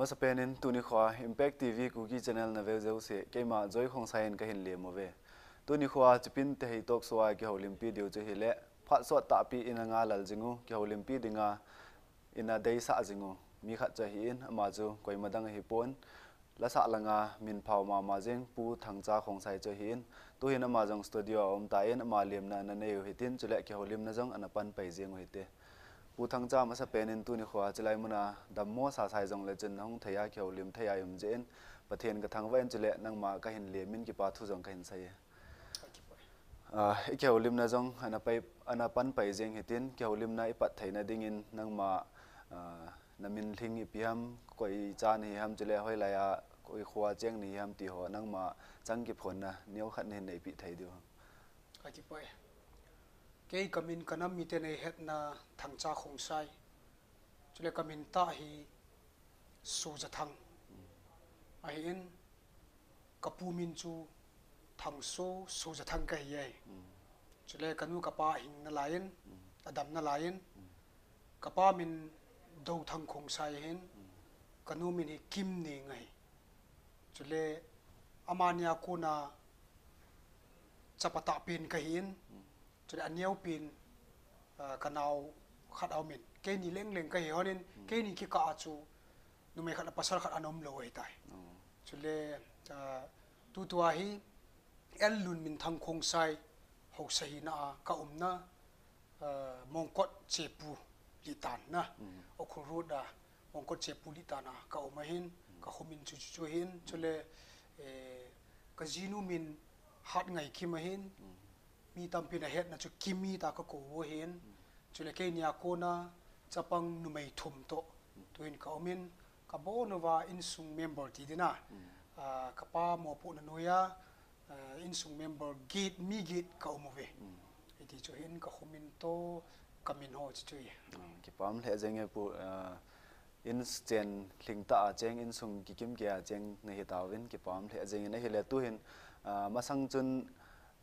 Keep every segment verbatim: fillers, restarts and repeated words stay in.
Masapen in tuni khoa Impact T V Kuki Channel na veu jouse, keima Joy Khongsai in kahin lem uve. Tuni khoa Chipin Tahei Talk Show a kihoulimpi diu chu hile, phat sot tahpi in a ngalal jing u, kihoulimpi dinga in a deisah jing u mi khat chu ahin, ama chu koima dang ahipon, lasah langa min phau mama jing Pu Thangcha Khongsai chu ahin, tuhin ama jong studio a um tan, ama lemna ana nei u hitin, chule kihoulimna jong ana pan pai jing u hite. Pu Thangcha, masapen in tuni khoa chulai muna dammo sasa jongle chun nahung thei a, kihoulim thei a i um jeh in Pathen kathangvah in, chule nangma kahin lem in kipa thu jong kahin sei e. Ah, i kihoulimna jong ana pai, ana pan pai jing hitin, kihoulimna i pat theina dingin nangma, ah, na min lhing ipi ham, koi cha nahi ham, chule hoilai a, koi khoa cheng nahi ham ti ho, nangma chang kiphonna neokhat nahin neipeh thei diu ham? Kakipah e. Kei kamin kanam miten eihetna Thangcha Khongsai. Chule kamin tah hi Sojathang. Ahin, kapu min chu Thangso Sojathang kahi e. Chule kanu kapa ahing nalaiyin, adam nalaiyin, kapa min Dothang Khongsai ahin, kanu min hi Kimneng ahi. Chule amani a kona chapa tahpen kahin, chule aneopen, ah, kanao khat aumin. Keini lengleng kahi honin, keini kikah a chu numei khat le pasal khat ana umlou ahitai. Chule, ah, tutua hi L. Lunminthang Khongsai haosa hina a kaumna, ah, Mongkot Chepu Litan na. Ukhrul Road a Mongkot Chepu Litan a kaum ahin, kakhomin chu chu chu ahin, chule, eh, kajinu min Hatngaikim ahin, mi tampin ahetna chu Kimi ta kakou u ahin, chule keini a kona chapang numei thum toh tuin kaumin, kabon uva insung member ti ding a, ah, kapa mopohna noiya, ah, insung member get, mi get kaum uve. Hiti chu hin kakhomin toh kamin ho chu chu ahi. Ah, kipah lheh jenge Pu, ah, inchen lhingtah a cheng, insung kikim kei a cheng nahi tauvin, kipah lheh jengin ahile tuhin, ah, masang chun,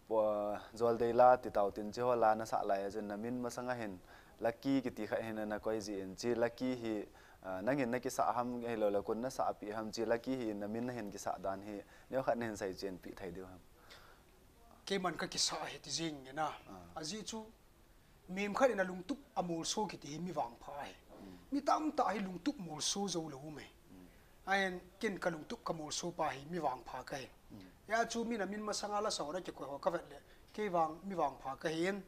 Pu, ah, Joldeila ti tau tin, chi ho la nasah lai a chun namin masang a hin Lucky kiti khat hin ana koi jin, chi Lucky hi, ah, nangin nakisah ham ahilouleh koin nasahpeh ham, chi Lucky hi namin nahin kisah dan hi neokhat nahin seichen peh thei diu ham? Keiman kakisah ahi ti jeng in a. Ajeh chu, mihem khat in alungtup amolso kiti hi mi vangpha ahi. Mi tamtah hi lungtup molso joulou um e. Ahin ken kalungtup kamolso pa hi mi vangpha kahi. Hijeh chun min amin masanga lasa ho ana kikoi ho kavet le, kei vang mi vangpha kahin.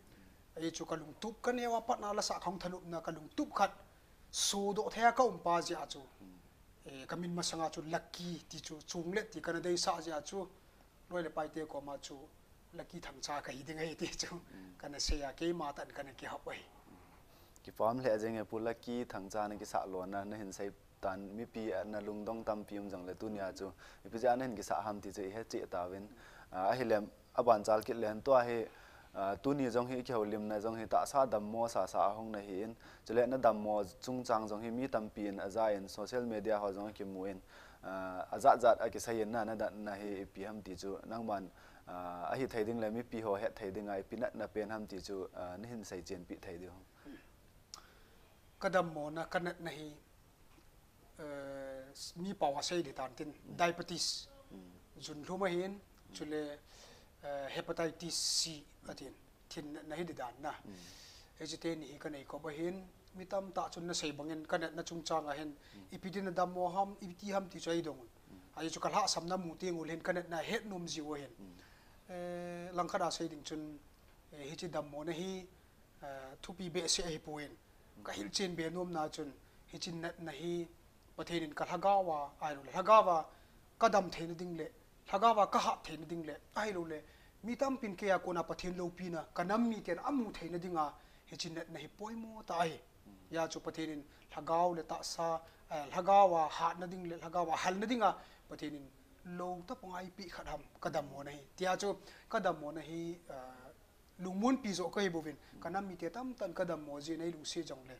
Ajeh chu kalungtup kaneo a pat na lasah kahung thanopna kalungtup khat sodoh thei a kaum pa jeh chun, eh, kamin masanga chu Lucky ti chu chunglet ti kana deisah jeh chun, loi le paite koma chu Lucky Thangcha kahi ding ahi ti chu kana sei a, keima tah in kana kihap ahi. Kipah lheh jenge Pu, Lucky Thangcha nakisah lona nahin sei tan, mipi a nalungdong tampi um jongle tunia chu ipi jeh a nahin kisah ham ti chu ihe cheh tauvin. Ah, ahile aban chal kit le hin tua hi, ah, tuni jong hi kihoulimna jong hi tahsa dammo sasa a hung nahin, chule nadammo chungchang jong hi mi tampin ajan, social media ho jong akimun, ah, ajat jat akiseiyin na, nadatna hi ipi ham ti chu nangman, ah, ahithei ding le mipi ho hetthei dinga ipi natna pen ham ti chu, ah, nahin seichen peh thei diu ham? Kadammona, kanatna hi, eh, mi pao a sei ding tan tin, diabetes, junlhum ahin, chule, eh, hepatitis C atin, thin natna hi ding dan na. Hiche teni hi kanei kop ahin, mi tamtah chun nasei bangin kanatna chungchang a hin, ipi din nadammo ham, iti ham ti chu eidong un. Ajeh chu kalhahsamna mu teng uleh hin kanatna hetnom jiu ahin. Eh, langkhat a sei ding chun, eh, hiche dammona hi, eh, thupi behseh ahipon, kahilchen be nomna chun, hiche natna hi Pathen in kalhagao a, ahilouleh lhagao a kadam theina ding le, lhagao a kahat theina ding le, ahilouleh mi tampin keia kona Pathen loupina kanam miten amu theina dinga hiche natna hi poimo tah ahi. Hijeh chun Pathen in lhagao le tahsa, eh, lhagao a hatna ding le lhagao a halna dinga Pathen in lou tapang eipeh khat ham kadammona hi. Hijeh chun kadammona hi, eh, lungmonpi joh kahi bouvin, kanam mite tamtah in kadammo jeh in eilungset jongle,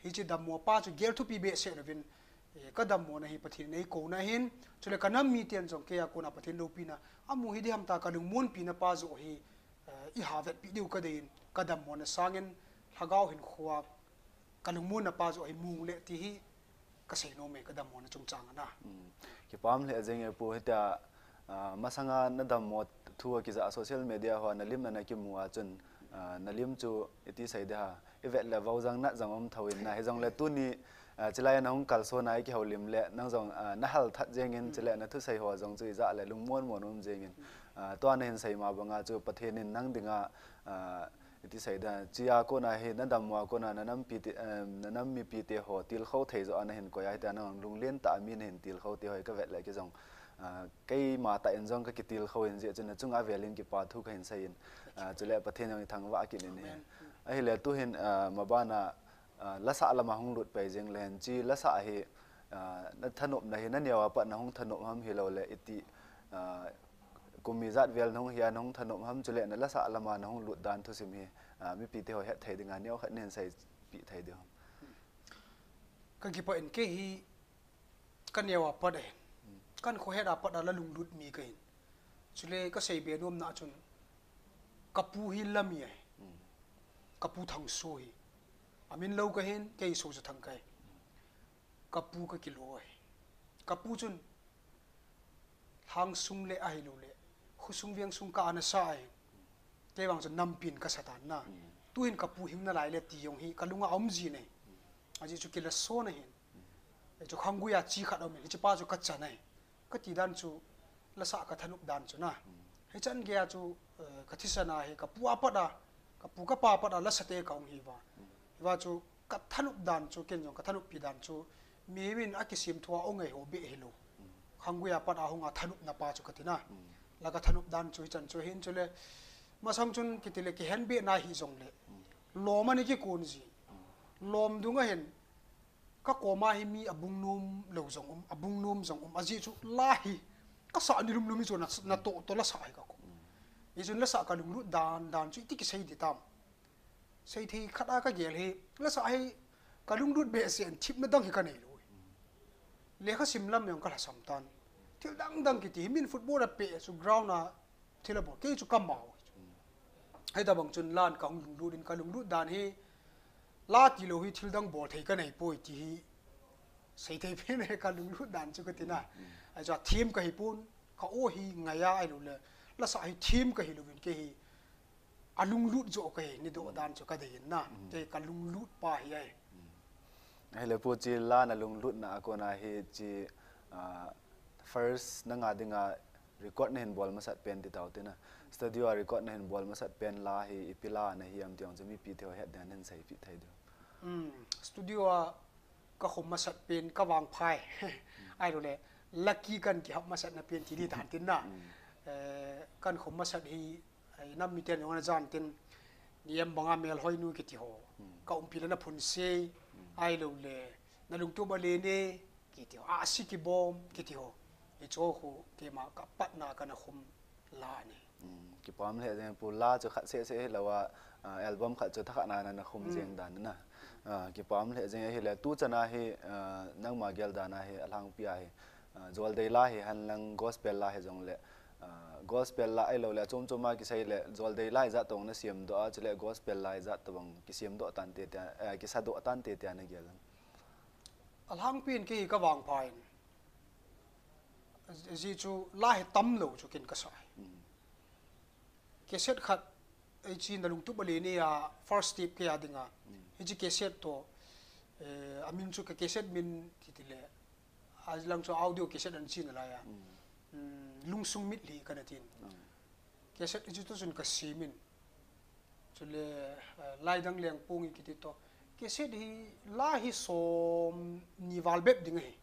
hiche dammo pa chu gel thupi behseh louvin, eh, kadammona hi Pathen in eikouna ahin, chule kanam miten jong keia kona Pathen loupina amu hiding ham tia kalungmonpina pa joh hi, eh, iha vetpeh diu kadeiyin, kadammona sangin lhagao hinkhoa kalungmonna pa joh hi mu le ti hi kasei nom e, kadammo na chungchang a na. Kipah lheh jeng e Pu, hitia, ah, masanga nadammo thu akija social media hoa nalim na nakimu a chun, ah, nalim chu iti sei ding ham, ivet le vau jang nat jang um thou in na, hijongle tuni, ah, chulai nahung kalson a ikihoulim le nang jong, ah, nahal that jeng in, chule nathusei ho jong chu ijah le lungmon mon um jeng in, ah, tua nahin sei ma banga chu Pathen in nang dinga, ah, iti sei ding, chia kona hi nadammo a kona nanam pite, em, nanam mipite ho tilkhou thei joh a nahin koi a, hitia nang lunglen tah a mi nahin tilkhou te ho hi kavet le kei jong, ah, keima tah in jong kakitilkhou in, jeh chun nachunga velin kipa thu kahin sei in, ah, chule Pathen jong ithangvah kit in ahi. Ahile tuhin, ah, mabana, ah, lasah lama hung lut pai jeng le hen, chi lasah hi, ah, nathanopna hi naneo a pat nahung thanop ham, hiloule iti, ah, kum ijat vel nahung hia nahung thanop ham, chule nalasah lama nahung lut dan thusim hi, ah, mipite ho het thei dinga neokhat nahin seipeh thei diu ham? Kakipah in, kei hi kaneo a pat ahin, kankhohet a pat a la lunglut mi kahin. Chule kaseibe nomna chun kapu hi lami ahi. Kapu Thangso hi. Amin lou kahin, kei Sojathang kahi. Kapu kakilo ahi. Kapu chun lhangsung le ahiloule khosung vengsung ka ana sa ahi. Kei vang chu nampin kasa tan na. Tuhin kapu hing nalai le ti jong hi kalunga aum jin ahi. Ajeh chu kilason ahin. Hichu khanggui a chi khat aumin, hichepa chu kachan ahi. Kati dan chu, lasah kathanop dan chu na. Hichan geiya chu, eh, kathisan a hi, kapu a pat a, kapu kapa pat a lasate kahung hiuva. Hiva chu kathanop dan chu, ken jong kathanoppi dan chu, mihem in akisem thua o ngai ho beh hilou. Khanggui a pat a hunga thanopna pa chu kati na. La kathanop dan chu hichan chu ahin, chule masang chun kitile kihenbehna hijongle lom ana kikon ji. Lom dunga hin kakoma hi mi abung nom lou jong um, abung nom jong um, ajeh chu la hi kasah nilum lum hi chu na, natoh toh lasah hi kakou. Hichun lasah kalunglut dan dan chu iti kisei ding tam? Seithei khat a kagel hi, lasah hi kalunglut behseh in themna dang hi kaneilou hi. Lekhasim lam jong kalhasam tan. Thil dang dang kiti hi min football a peh chu ground a thil abol, kei chu kamau hi chu. Hitobang chun lan kahung lunglut in kalunglut dan hi, la tilou hi thil dang bol thei kaneipoi ti hi seithei pen e, kalunglut dan chu kati na. Ahi chu athem kahipon, ka-o hi ngaiya ahiloule lasah hi them kahilouvin kei hi alunglut joh kahi, nidoh dan chu kadei in na. Kei kalunglut pa hi ahi. Ahile Pu, chi la nalunglutna a kona hi chi, ah, first nanga dinga record nahin bol masat pen ti tau tina. Studio a record nahin bol masat pen la hi ipi la nahi ham ti jong chu mipite ho het dinga nahin seipeh thei diu? Studio a kakhum masat pen kavangphai ahiloule lucky kan kihap masatna pen ti ding tan tin na. Eh, kankhum masat hi, eh, nam miten jong ana jan tin, niam banga Melhoinu kiti ho, kaumpi le naphun sei, ahiloule nalungtup alen e kiti ho, ahsi kibom kiti ho, hicheho khu keima kapatna kana khum la ahi. Kipah lheh jeng Pu, la chu khat seh seh hilouva, ah, album khat chu thakhat na nakhum jeng dan na. Ah, kipah lheh jeng. Ahile tuchan a hi, ah, nangma gel dan a hi alhangpi a hi, ah, joldei la hihen lang gospel la hijongle, ah, gospel la ahiloule achom chom a kisei le joldei la ijat tobang nasemdoh a, chule gospel la ijat tobang kisemdoh tante tia, eh, kisadoh tante tia nagel em? Alhangpi in kei hi kavangpha in, ajeh chu la hi tamlou chu ken kasa hi. Cassette khat, hiche Nalungtup Alen e a first tape kei a dinga, hiche cassette toh, eh, amin chu ka cassette min titile, alang chu audio cassette ana che nalai a, Lungsung Mitlhi kana tin. Cassette hiche toh chun kasemin. Chule, eh, Laidang Lengpong hi kiti toh, cassette hi la hi somni val bep ding ahi.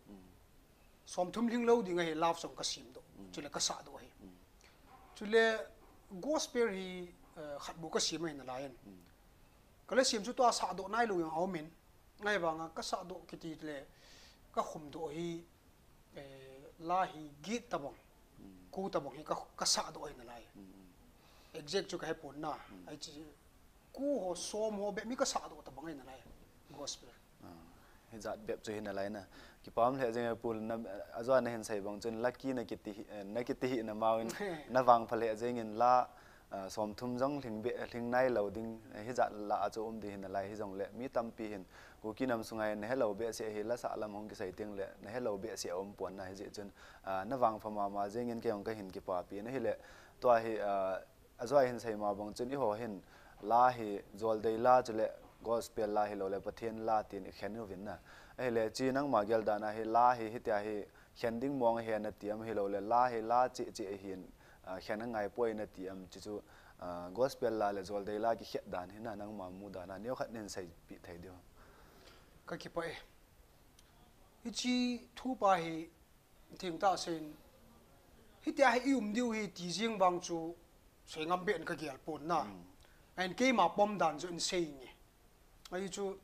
Somthum lhinglou ding ahi, love song kasemdoh, chule kasahdoh ahi. Chule gospel hi, eh, khat bou kasem ahi nalai in. Kala sem chu tua sahdoh nailou jong aumin, ahivanga kasahdoh kitile, kakhumdoh hi, eh, la hi git tobang, ko tobang hi ka, kasahdoh ahi nalai. Exact chu kahepon na, hiche ko ho, som ho bep mi kasahdoh tobang ahi nalai, gospel. Hijat bep chu hi nalai na. Kipah lheh jeng e Pu, na, ajeh nahin sei bang chun lucky nakiti hi, eh, nakiti hi namaovin, navangpha lheh jengin la, Ah, somthum jong lhing be, lhing nailou ding, eh, hijat lah a chu um ding ahi nalai hijongle, mi tampi hin, Kuki nam sunga hin nahelou behseh hi, lasah lam hung kisei tengle, nahelou behseh a um pon ahi jeh chun, ah, navangpha mama jengin kei jong kahin kipapi in ahile, tua hi, ah, ajeh hin sei ma bang chun eiho hin, la hi, joldei la chule, gospel la hiloule, Pathen la tin ikhen uvin na. Ahile, hiche nangma geldan a hi, la hi, hitia hi, khen ding mong ahi nati am, hiloule la hi la cheh cheh ahin, ah, khen angai poi nati am, chuchu, ah, gospel la le joldei la kikhet dan hi na nangma mudan a neokhat nahin seipeh thei diu. Kakipah e. Hiche thu pa hi thengtah seiyin, hitia hi i um diu ahi ti jeng vang chu seingam beh in kagel pon na. Ahin keima pom dan chu in sei nge. Ahi chu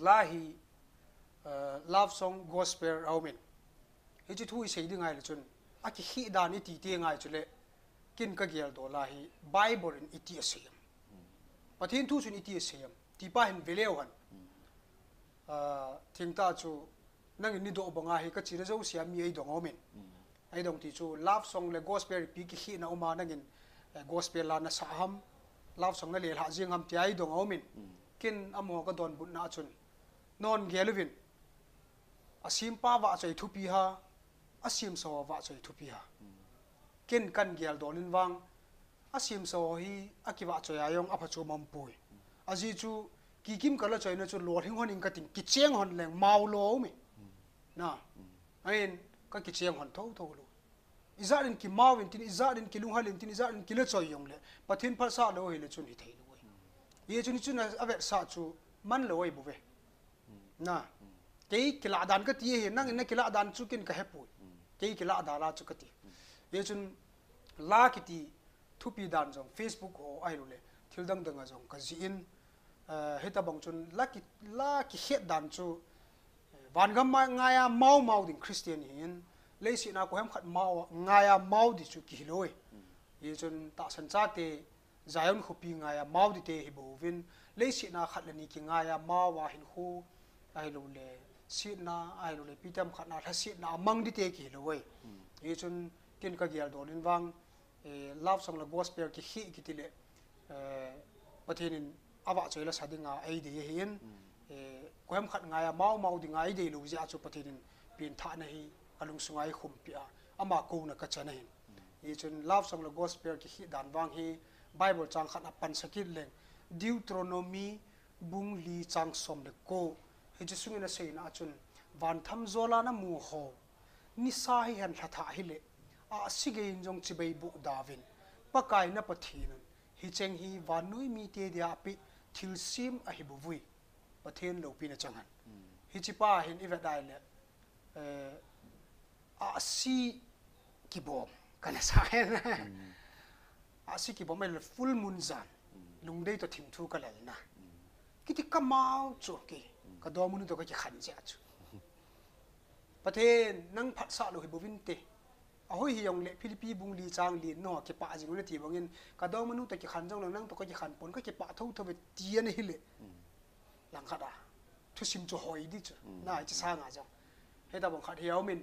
la hi, eh, love song gospel aumin. Hiche thu isei ding ahile chun, akikhet dan iti teng ahi chule, ken kageldoh la hi Bible in iti asei am, Pathen thu chun iti asei am ti pa hin veleu hen. Ah, thengtah chu nangin nadoh banga hi kachena jousea mi eidong aumin. Eidong ti chu love song le gospel ipi kikhetna uma nangin, eh, gospel la nasah ham, love song nalelhah jeng ham tia eidong aumin. Ken amaho kadonbutna chun, non gel uvin, asempa vahchoi thupi ham, asemsa ho vahchoi thupi ham. Ken kahin geldoh in vang, asemsa ho hi akivahchoi a jong aphachom aumpoi. Ajeh chu, kikim kala choina chu lolhing hon in kating, kicheng hon leng mao lou aume. Na, ahin kakicheng hon thotho lou. Ijat in kimao in tin, ijat in kilunghel in tin, ijat in kila choi jongle, Pathen phatsah lou hile chun hithei lou e. Hichun hichun avetsah chu manlou ahibouve. Na, kei kilah dan kati ahi, nangin nakilah dan chu ken kahepoi. Kei kilah dan la chu kati. Hichun la kiti thupi dan jong Facebook ho ahiloule thil dang dang a jong kajih in, eh, hitobang chun la ki, la kikhet dan chu, eh, vangam ma ngaiya mao mao ding Christian hin, leiset a koiham khat mao ngaiya mao ding chu kihilou e. Hichun tahsan chate Zion khopi ngaiya mao ding te hibouvin, leiset a khat le ni kingaiya mao a hinkho ahiloule setna ahiloule ipi tam khat a lhasetna amang ding te kihilou e. Hichun ken kageldoh in vang, eh, love song le gospel kikhet kiti le, eh, Pathen in avahchoi lasa dinga eidei ahin, eh, koiham khat ngaiya mao mao dinga eideilou jeh a chu Pathen in penthahna hi kalungsunga eikhumpeh a, ama kouna kachan ahin. Hichun love song le gospel kikhet dan vang hi Bible chang khat apansa kit leng, Deuteronomy bung li chang som le ko. Hiche sungin aseina chun, vantham jola namu ho, nisa hihen lhathah hile, ahsi geiyin jong chibai boh dauvin, Pakai na Pathen un hicheng hi vannoi mite dia apeh thilsem ahibouvui. Pathen loupina chang hen. Hiche pa hin ivet a ahile, eh, ahsi kibom kana sa hen. Ahsi kibom ahile full moon jan, lungdei toh thimthu kalelna kiti kamao chu kei, kadongmanu toh kakikhen jeh chu, Pathen nang phatsah lou hibouvinte. Ahoi hijongle Philippi bung li chang li, nangho kipah jing un nati bangin, kadongmanu toh kikhen jongleng nang toh kakikhen pon, kakipah thotho ve ti ana hile, langkhat a thusim chu hoi ding chu, na, hiche sanga jong hitobang khat hi aumin.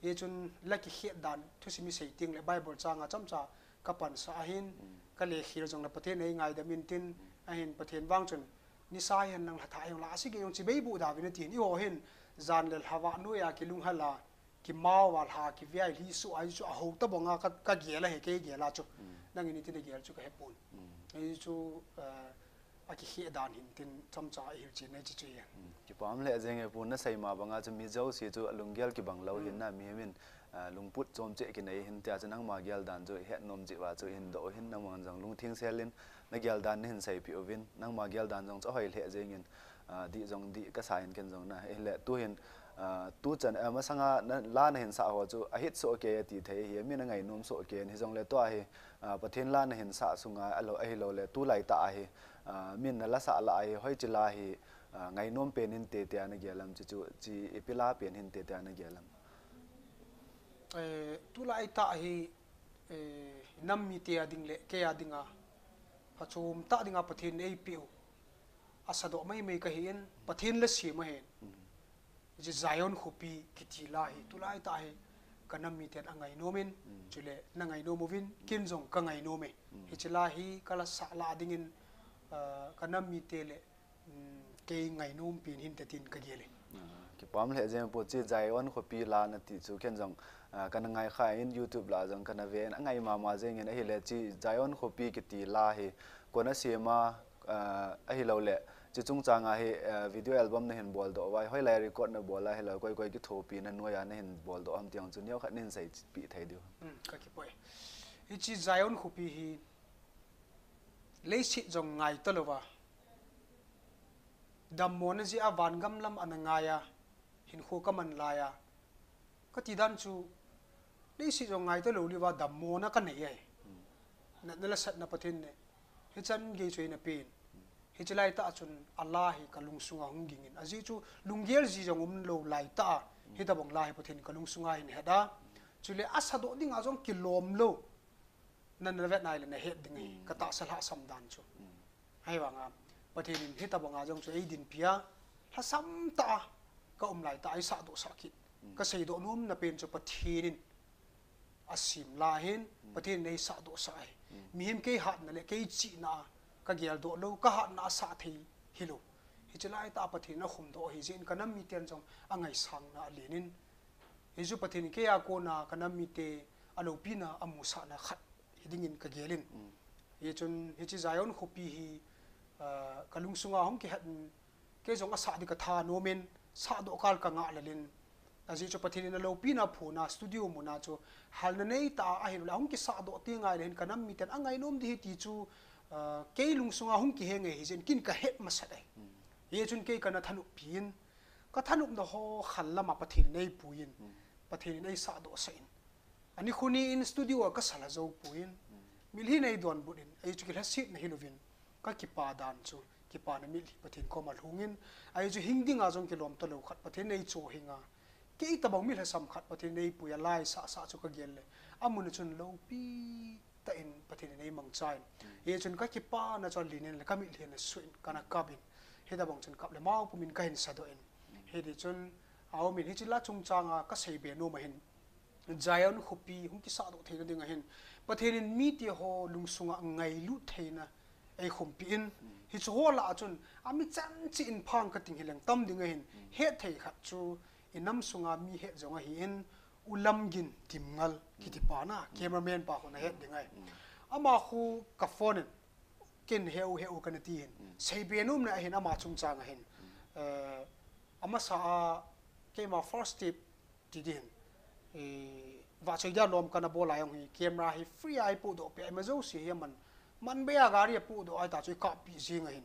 Hichun la kikhet dan thusim isei tengle Bible changa chomcha kapansa ahin, kalekhel jongle Pathen in eingaidam intin, ahin Pathen vang chun, nisa hihen nang lhathah hijongle ahsi geiyin jong chibai boh dauvin atin, eiho hin jan le lha vannoi a kilunghel a, kimao a lha kivei a lhi soh a, hichu ahou tobanga ka, kagel ahi, kei gel a chu. Nangin iti nagel chu kahepon. Hichu, eh, akikhet dan hin tin chomcha ihilchen ahi chu chu hi. Kipah lheh jenge pu, nasei ma banga chu mi jouse chu alunggel kibang lou hin na, mihem in, ah, lungput chom cheh kinei hin tia chu nangma geldan chu ihet nom jeh uva chu ihin doh u hin, nangman jong lungtheng selin nageldan nahin seipeh uvin, nangma geldan jong chu ahoi lheh jengin, ah, dih jong dih kasa in ken jong na. Ahile tuhin, ah, tuchan, ah, masanga na, la nahin sah ho chu ahit soh kei ati thei ahi, min angainom soh kei in, hijongle tua hi, ah, Pathen la nahin sah sunga, ahilou, ahiloule tulai tah a hi, ah, min nala sah lah a hi, hoiche la hi, ah, ngainom pen hinte tia nagel am, chuchu, hiche ipi la pen hinte tia nagel am? Eh, tulai tah hi, eh, nam mite a ding le kei a dinga phachom tah dinga Pathen in eipeh u asadoh maimai kahin, Pathen la sem ahin. Hiche Zion khopi kiti la hi tulai tah hi ka nam miten angai nom in, chule na ngai nom uvin, ken jong ka ngai nom e. Hiche la hi ka la sah lah dingin, ah, ka nam mite le, um, kei ngai nom pen hinte tin ka gel e. Ah, kipah lheh jeng poi, hiche Zion khopi la nati chu ken jong, ah, kana ngai kha in, YouTube la jong kana ve in, angai mama jeng in, ahile hiche Zion khopi kiti la hi koin asem a, ah, ahilou le, hiche chungchang a hi, ah, video album nahin bol doh uva, hoilai record nabol a, ahilou koi koi kithopina noiya nahin bol doh ham ti jong chu neokhat nahin seipeh thei diu ham? Hmm, ka kipah e. Hiche Zion khopi hi leiset jong ngai talouva, dammona jeh a vangam lam ana ngai a, hinkho ka man lai a, kati dan chu, leiset jong ngai talou leh va dammona ka nei ahi. Natna le satna Pathen in hichan gei chu eina pen. Hiche lai tah a chun a la hi ka lungsunga hung ging in. Ajeh chu lunggel ji jong umlou lai tah a, hitabang la hi Pathen in ka lungsunga ahin het a. Chule a sah doh dinga jong kilom lou. Nana vet nai le na het ding ahi, ka tahsa lhahsam dan chu. Ahivanga, Pathen in hitabanga jong chu eidinpi a, lhasam tah a ka um lai tah a eisah doh sah kit. Ka seidoh nomna pen chu Pathen in asem la ahin, Pathen in eisah doh sah ahi. Mihem kei hatna le kei chihna a ka geldoh lou, ka hatna a sah thei hilou. Hiche lai tah a Pathen in akhum doh ahi jeh in ka nam miten jong angaisang na alen in, hichu Pathen in kei a kona ka nam mite aloupina amusahna khat hi dingin ka gel in. Hichun hiche Zion khopi hi, ah, ka lungsunga hung kihet in, kei jong asah ding ka thanom in, sah doh kal ka ngah lel in. Ajeh chu Pathen in aloupina aphona studio muna chu halna nei tah a ahilou le, ahung kisah doh ti ngai le hin ka nam miten angai nom ding ahi ti chu, ah, kei lungsunga hung kihe nge hijeh in ken ka het masat ahi. Hichun kei kana thanop pi in, ka thanopna ho khal lama Pathen in eipui in, Pathen in eisah doh sah in. Ani khu ni in studio a ka sah lha jou poi in, mitlhi in eidonbut in, ahi chu kilhasetna hilouvin, ka kipah dan chu, kipana mitlhi Pathen koma lhung in, ahi chu hing dinga jong kilom talou khat Pathen in eichoh hing a, kei tabang mi lhasam khat Pathen in eipui a la eisah sah chu ka gel le, amun a chun loupi tah in Pathen in eimangcha in. Hichun ka kipana chu alen in le ka mitlhi in asuh in, kana kap in. Hitabang chun kap le mao pum in kahin sadoh in. Hiti chun, aum in hiche la chungchang a ka seibe nom ahin, Zion khopi hung kisah doh theina ding ahin, Pathen in mite ho lungsunga ngailut theina eikhumpi in. Hiche ho lah a chun, ami chan cheh in phang kating hileng tam ding ahin, het thei khat chu, i nam sunga mi het jong ahi in, U Lamgin Timngal kiti pa na, cameraman pa khu na het ding ahi. Ama khu ka phone in, ken he u, he u kana ti hin. Seibe nom na ahin ama chungchang ahin. Eh, amasa a, keima first step ti ding hin. Eh, vahchoi dia lom kana bol a jong hi, camera hi free a eipohdoh peh, ima jouse hi aman, man bei a gari a pohdoh ahi ta chu i kappi jing ahin.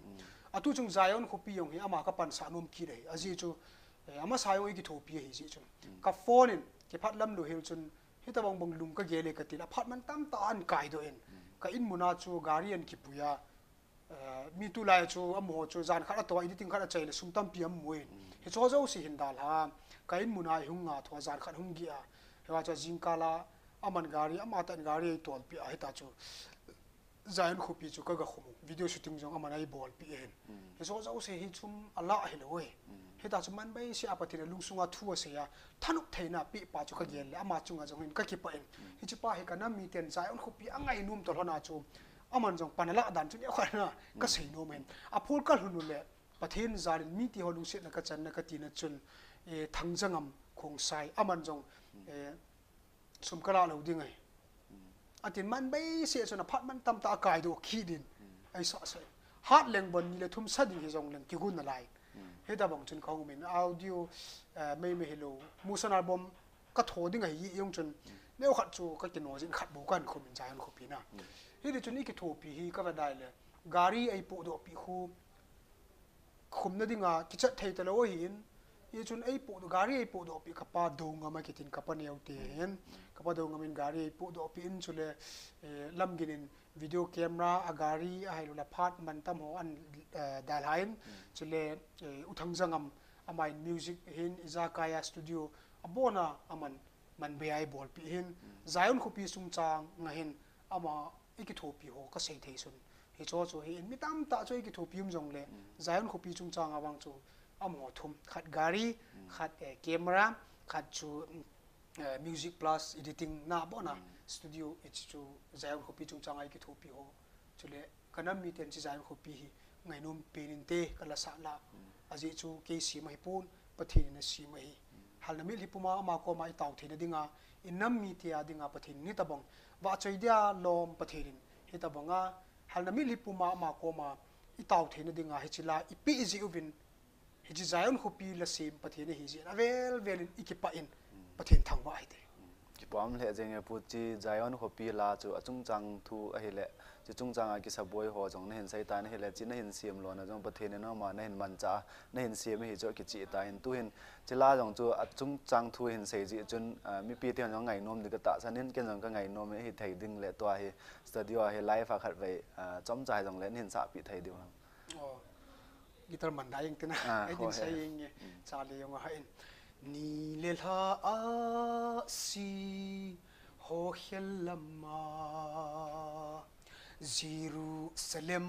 Atu chung Zion khopi jong hi ama ka pansah nom kit ahi. Ajeh chu, eh, amasa jong i kithopi ahi jeh chun. Ka phone in, kiphat lam lou hel chun, hitabang bang lung ka gel e kati le, aphat man tamtah a ahin kaidoh in. Ka in muna chu gari ahin kipui a, eh, mi tulai chu amaho chu jan khat a toh a editing khat a chai le sum tampi amu in. Hiche jouse hin dalha, ka in muna eihung nga thou a jan khat hung geh a. Hiva chu jingkal a, aman gari, amatah in gari eitolpeh a, hita chu Zion khopi chu ka gakhum u, video shooting jong aman eibolpeh in. Hiche jouse hi chum alah hilou e. Hita chu man beiseh a Pathen in alungsunga thu asei a, thanop theina apeh pa chu ka gel le, ama chunga jong hin ka kipah in. Hiche pa hi ka nam miten Zion khopi angainom toh lhon a chu, aman jong pan alah dan chu neokhat na ka seinom in. Aphol ka lhun u le, Pathen jal in mite ho lungsetna ka channa ka tina chun, eh, Thangjangam Khongsai, aman jong, eh, sum ka lah lou ding ahi. Atin man beiseh chun aphat man tamtah a kaidoh kit in. Eisah sah in. Hat leng bon ni le thum sa ding hijong leng kigon nalai. Hitabang chun ka hung um in audio, eh, meimei hilou. Motion album ka tho ding ahi jong chun. Neokhat chu ka kino jin khat bou kahin khum in Zion khopi na. Hiti chun i kithopi hi ka va dai le. Gari eipohdohpeh khu khumna dinga kichat thei talou ahin, hichun eipohdoh, gari eipohdohpeh ka pa Doungam akitin ka pa neo te hin, ka pa Doungam in gari eipohdohpeh in chule, eh, Lamgin in video camera a gari ahilou le phat mantam ho ahin, eh, dalha in, chule, eh, U Thangjangam ama in music hin ijakai a studio abona aman man bei a eibolpeh hin, Zion khopi chungchang a hin ama i kithopi ho ka sei thei sun. Hiche ho chu hi in mi tamtah chu i kithopi um jongle, Zion khopi chungchang a vang chu amaho thum, khat gari, khat, eh, camera, khat chu, mm, eh, music plus editing na bo na studio, hiche chu Zion khopi chungchang a i kithopi ho. Chule ka nam miten hiche Zion khopi hi ngainom pen inte, ka la sah la. Ajeh chu kei sem ahipon, Pathen in asem ahi. Halna mitlhi puma ama koma i tao theina dinga, i nam mite a dinga Pathen in hitabang vahchoi dia lom Pathen in hitabanga halna mitlhi puma ama koma i tao theina dinga hiche la i peh jeh uvin, hiche Zion khopi la sem Pathen ahi jeh in avel vel in i kipah in Pathen thangvah hite. Kipah lheh jenge pu, hiche Zion khopi la chu achungchang thu ahile, hiche chungchang a kisaboi ho jong nahin seitan ahile, hiche nahin sem lona jong Pathen in ama nahin manchah a nahin sem ahi chu akicheh tan, tuhin hiche la jong chu achungchang thu hin sei jeh chun, ah, mipi ten jong ngainom ding ka tahsan in, ken jong ka ngainom in, ahithei ding le tua hi studio a hi live a khatvei, ah, chomcha hijongle nahin sahpeh thei diu ham? Oh, guitar man da jeng tina. Ah, ei din ho he. Sa jeng e. Mm. Charlie jong aha in. Ni le lha ahsi ho khel lama Jerusalem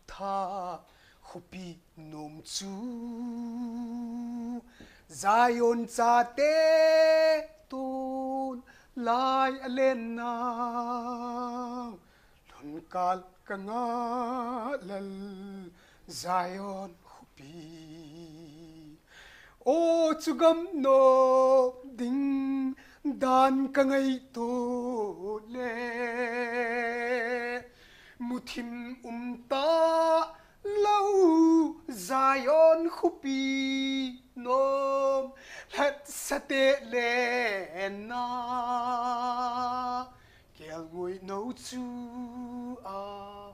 tha khopi nom chu Zion chate tun lai alen nau Lhon kal ka ngah lal Zion khopi. O chu gam nom ding dan ka ngaito le. Muthim um talou Zion khopi nom lhatsah te le na. Kelngoi nou chu a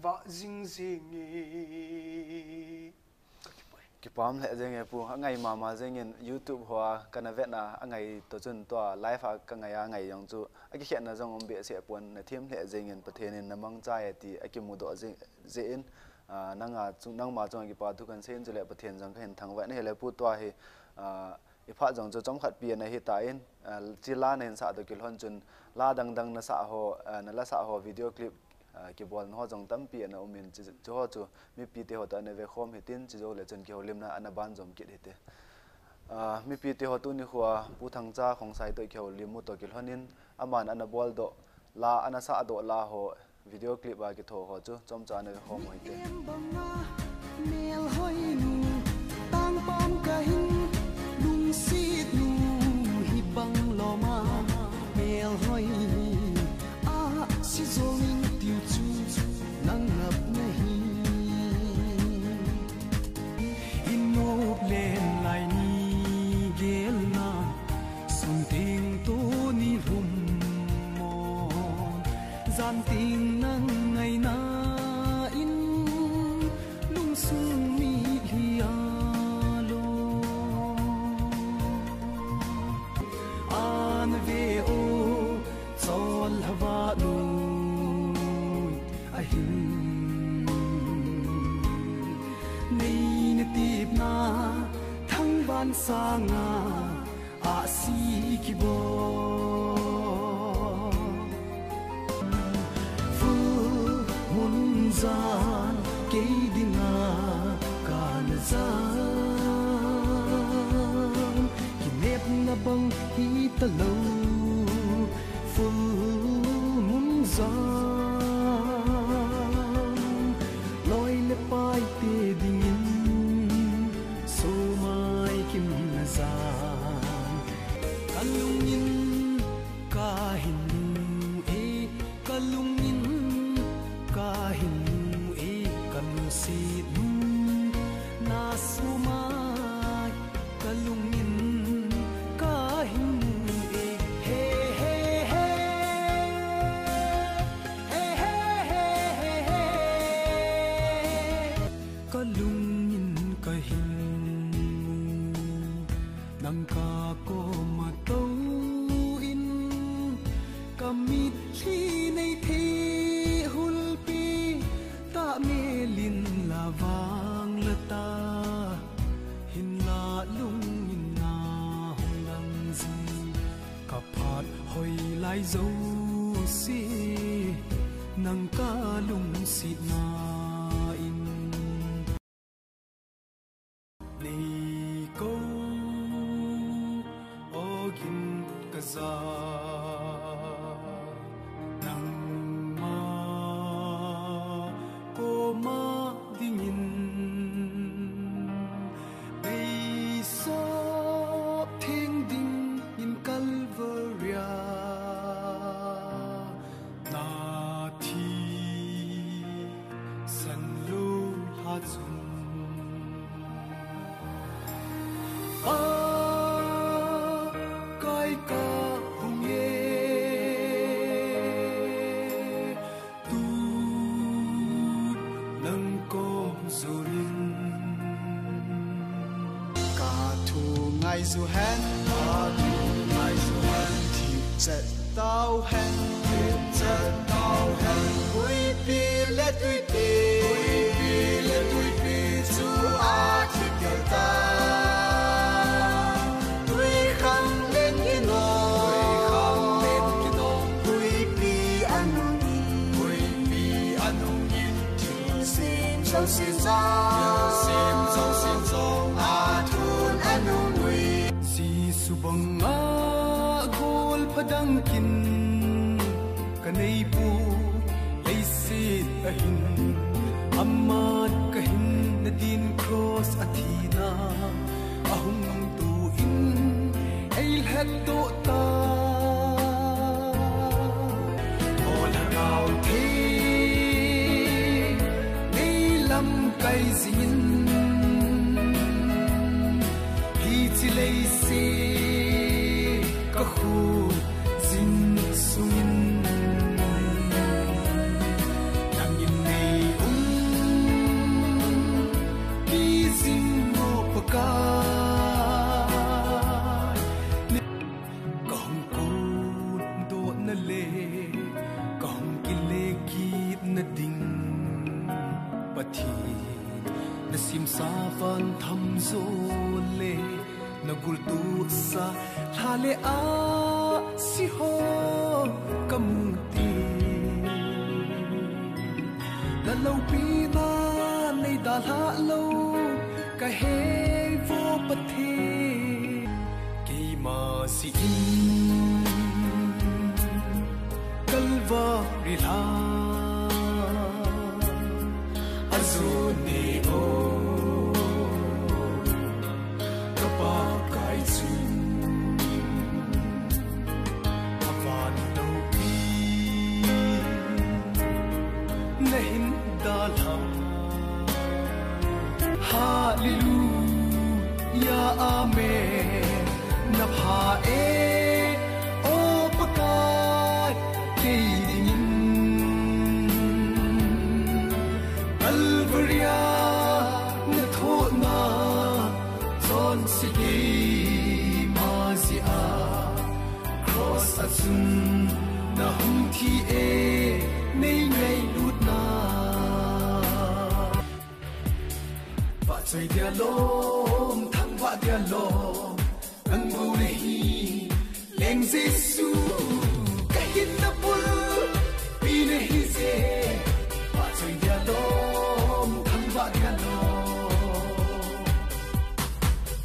vah jing jing e. Kipah lheh jeng e pu, angai mama jeng in YouTube hoa kana vetna angai toh chun tua live a ka ngai a ngai jong chu akikhetna jong um behseh pon, nathem lheh jeng in Pathen in namangcha e ti akimudoh jeh, jeh in, ah, nanga chung, nangma chunga kipa thu kan sei in chule Pathen jong kahin thangvah in ahile pu tua hi, ah, I phat jong chu chomkhat pi ana hitan, ah, hiche la nahin sah toh kilhon chun la dang dang nasah ho, ah, nala sah ho video clip, ah, kibolna ho jong tampi ana um in, chu, chuho chu mipi te ho toh ana vekhom hitin, chujou le chun kihoulimna ana banjom kit hite. Ah, mipi te ho tuni khoa Pu Thangcha Khongsai toh kihoulim u toh kilhon in, aman ana boldoh la, ana sahdoh la ho, video clip a kitho ho chu chomcha ana vekhom u hite. Melhoinu, tangpam kahin, lungsetnu, hibang loma, melhoi, ahsi jong in tiu chu, nang ngap nahi. Inop len lai ni gelna, sun teng toh ni lhum mo. Jan teng nang ngaina in, lungsung mitlhi a lo. Ana ve o, chol hava lo. Ahin. Nei natepna thangvah sanga ahsi kibol. Full moon jan kei dinga kana jan. Kinepna bang hitalou. Full moon jan, loi le pai te dingin, somai kimna jan. Ka lungin kahin mu e, ka lungin kahin mu e, ka lungsetnu na somai. Ka lungin kahin mu e, he, he, he. He, he, he, he, he. Ka lungin kahin mu, nang ka koma tou in, ka mitlhi nei thei hulpi, tah melin la vang la ta. Hinla lungin na hung lang jing, ka phat hoi lai jouse, nang ka lungsetna in. Nei kou, o gin Zu hen, a tu ngai zu hen, thip chet tau hen, thip chet tau hen, huipi le tuipi, huipi le tuipi chu a thip tel ta. Tui khang len kinong, tui khang len kinong, huipi a nung in, huipi a nung in, thil sim jo sim jo, thil sim jo sim jo, a thun a nung ui. Jesu banga gol phadang kin ka nei pu leiset ahin, aman ka hinna din cross a thina a hung tu in ei lhat doh ta. O Lhagao Theng, nei lamkai jingin, hiche leiset ka khu jin sungin, nangin nei umpi jing mo Pakai. Ka hung kun dohna le ka hung kile kitna ding, Pathen na simsa van tham jo le na gultohsa lha le ahsi ho ka mu ti. Na loupina nei dalha lou ka he vo Pathen. Keima jeh in Calvary lha a jo ne o, ka Pakai chun a van loupi na hin dalha. Hallelujah, amen. Na pha e, o Pakai, kei dingin Calvary a na thohna chonse keima jeh a. Cross a chun na hung thi e, nei ngailutna. Vahchoi dia lom, thangvah dia lom, nang bou nahi, Leng Jesu, ka hinna bulpi nahi je, vahchoi dia lom, thangvah dia lom.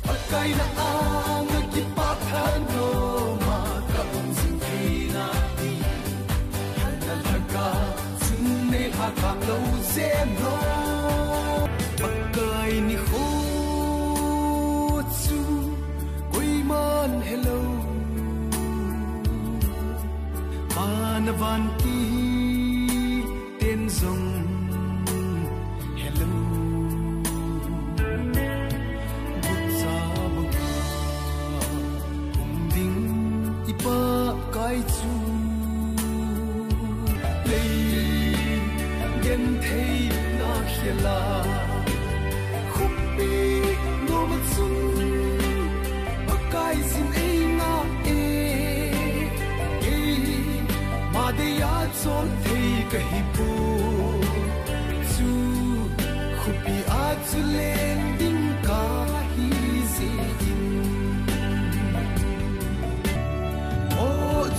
Pakai na anga kipah thanom a ka um jing thei na ti. Halna lhagao chun nei lhakap lou jeng lou. Pakai nikho chu koiman helou. Van a vantil ten jong helou. Gucha banga um ding i Pakai chu lei gentheina khel a khopi nom a chun Pakai jin ei ngah e. Keima dei a chon thei ka hi poi, chu khopi a chu leng ding ka hi jeh in. O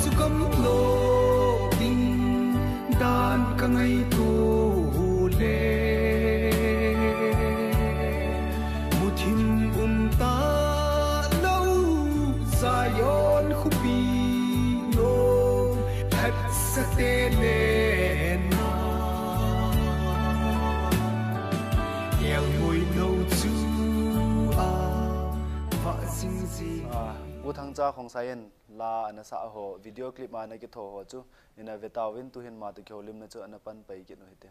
chu gamlou ding dan ka ngaito le, muthim um talou Zion khopi nom phatsate le na, elngoi nou chu a vah jing jing. Ah, Pu Thangcha Khongsai in la ana sah ho, video clip a ana kitho ho chu ina ve tauvin, tuhin ama toh kihoulimna chu ana pan pai kit u hite.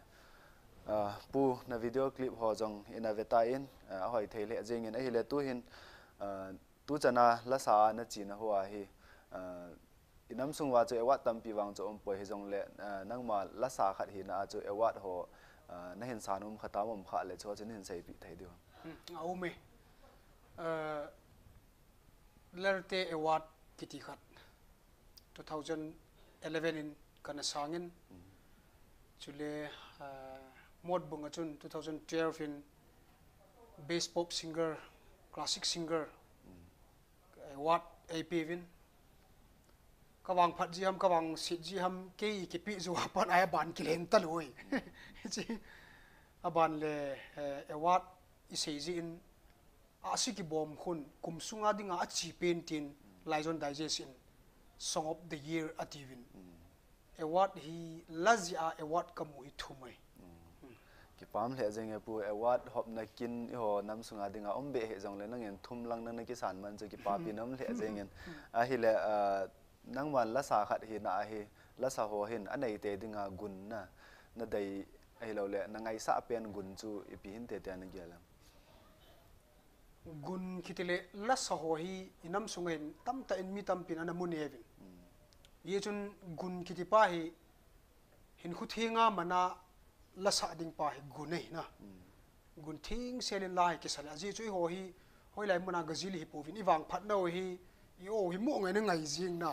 Ah, Pu, na video clip ho jong ina ve tan, ah, ahoi thei lheh jengin ahile tuhin, ah, tuchan a lasa a na chena ho a hi, ah, i nam sung uva chu award tampi vang chu aumpoi, hijongle, ah, nangma lasa khat hina a chu award ho, ah, na hin san um kha tam, um kha le chu chu na hin seipeh thei diu. Hmm, a um e. Ah, Lerte Award kiti khat two thousand eleven in kana sangin, chule, ah, Motbung a chun two thousand twelve in Best Pop Singer, Classic Singer award eipeuvin. Ka vangphat ji ham, ka vangset ji ham, kei kipe jou a pat a aban kilhen talou e. Chi, aban le, eh, award isei jeh in, ahsi kibom khun, kum sunga dinga achepen tin, Laijon Digest in Song of the Year atiuvin. Award hi la jeh a award kamu hi thum ahi. Kipah lheh jenge pu, award hopna kin eiho nam sunga dinga um beh hih jongle nangin thum lang nang nakisan man chu kipapina um lheh jengin. Ahile, ah, nangman lasa khat hina ahi, lasa ho hin anei tei dinga gun na, nadei ahilouleh nangaisah pen gun chu ipi hinte tia nagel em? Gun kiti le lasa ho hi inam sunga hin tamtah in mi tampin ana mu neuvin. Hijeh chun gun kiti pa hi hinkho thenga mana lasah ding pa hi gun ahi na. Gun thengsel in la hi kisa le, ajeh chu eiho hi hoilai muna gajil hi pouvin, ivangphat nau hi, i-o hi mo ngai na ngai jing na,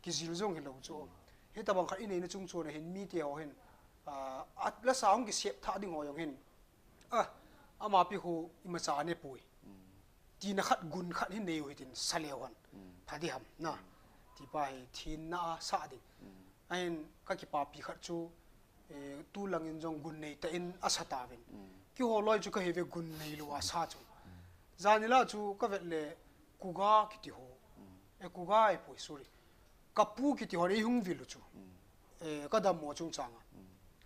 kijil jong hilou chu. Hitabang khat ineina chung chon a hin mite ho hin, ah, a, lasa hung kisep thah ding ho jong hin, ah, amapi khu imacha anepoi tina khat, gun khat hi neiu hitin sa leu hen pha ding ham na. Ti pa hi thenna a sah ding. Ahin ka kipapi khat chu, eh, tulangin jong gun neitah in asa tauvin. Keiho loi chu kahi ve gun neilou a sa chu. Janhi la chu kavet le Kuga kiti ho. Eh, Kuga ahipoi, sorry. Kapu kiti hon eihung vil u chu. Eh, kadammo chungchang a.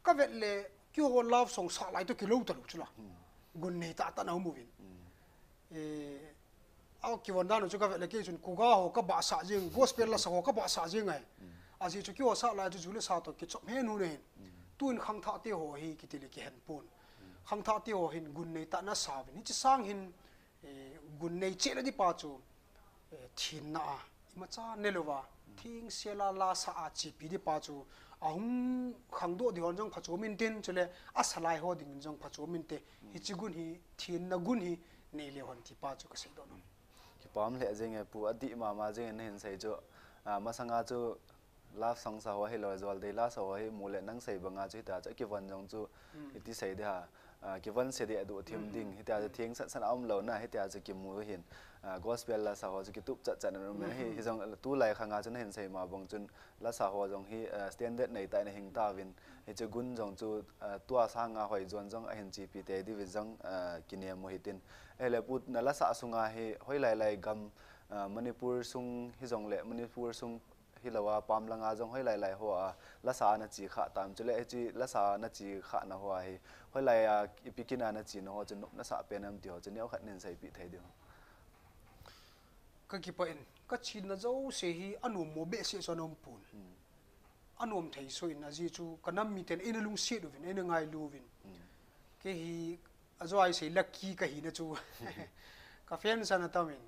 Kavet le keiho love song sah lai toh kilou talou chu la. Gun neitah tah in aum uvin. Eh, akivon dan u chu kavet le kei chun Kuga ho kabahsah jeng, gospel lasa ho kabahsah jeng ahi. Ajeh chu keiho sah lai chu ju le sa toh kichop hen u ahin. Tun khangthah te ho hi kiti le kihen pon. Khangthah te ho hin gun neitah in asa uvin. Hiche sang hin, eh, gun nei cheh le ding pa chu, eh, thenna a imacha nelouva, thengsel a lasa a chepi ding pa chu ahung khangdoh ding hon jong phachom intin, chule asa lai ho dingin jong phachom inte. Hiche gun hi, thenna gun hi nei leu hen ti pa chu kaseidoh nom. Kipah lheh jenge pu, adih mama jengin nahin sei chu, ah, masanga chu love song sa ho hilou, jol dei lasa ho hi mu le nang sei banga chu hitia chu kivon jong chu iti sei ding ham, ah, kivon se ding, aduh thim ding, hitia chu theng sat sat a umlou na, hitia chu kimu hin, ah, gospel lasa ho chu kitup chat chat in aum hi, hijong tulai khanga chu nahin sei ma bang chun lasa ho jong hi, ah, standard neitah in ahing tauvin, hiche gun jong chu, ah, tua sanga hoi jon jong ahin chepi tei diuvin jong, ah, kinem u hitin. Ahile pu, na lasa sunga hi hoilai lai gam, ah, Manipur sung hijongle Manipur sung hilou a pam langa jong hoilai lai ho a lasa a nache khah tam, chule hiche lasa a nache khahna ho a hi hoilai a ipi kin a nache na ho chu nop nasah pen em ti ho chu neokhat nin seipeh thei diu. Kakipah in, kachena jouse hi anom mo behseh chu ana um pon. Anom thei soh in, ajeh chu kanam miten eina lungset uvin, eina ngailu uvin. Kei hi ajo a isei lucky kahina chu ka fans ana tam in.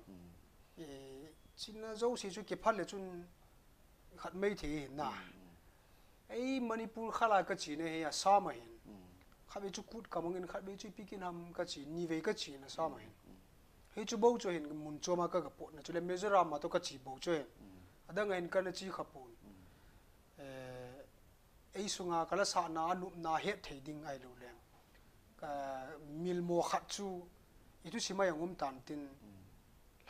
Eh, chena jouse chu kiphal le chun khat mai thei ahi na. Ei Manipur khala kachena hi Assam ahin. Khatvei chu Kut kamangin, khatvei chu ipi kin ham kache, nivei kache in Assam ahin. Hichu bou chu hin mun chom a ka, kapotna chule Mizoram a toh kache bou chu hin. Adang ahin kana che kha pon. Eh, ei sunga kalasahna a nopna het thei ding ahilouleh, ka milmo khat chu ithusim a jong um tan tin,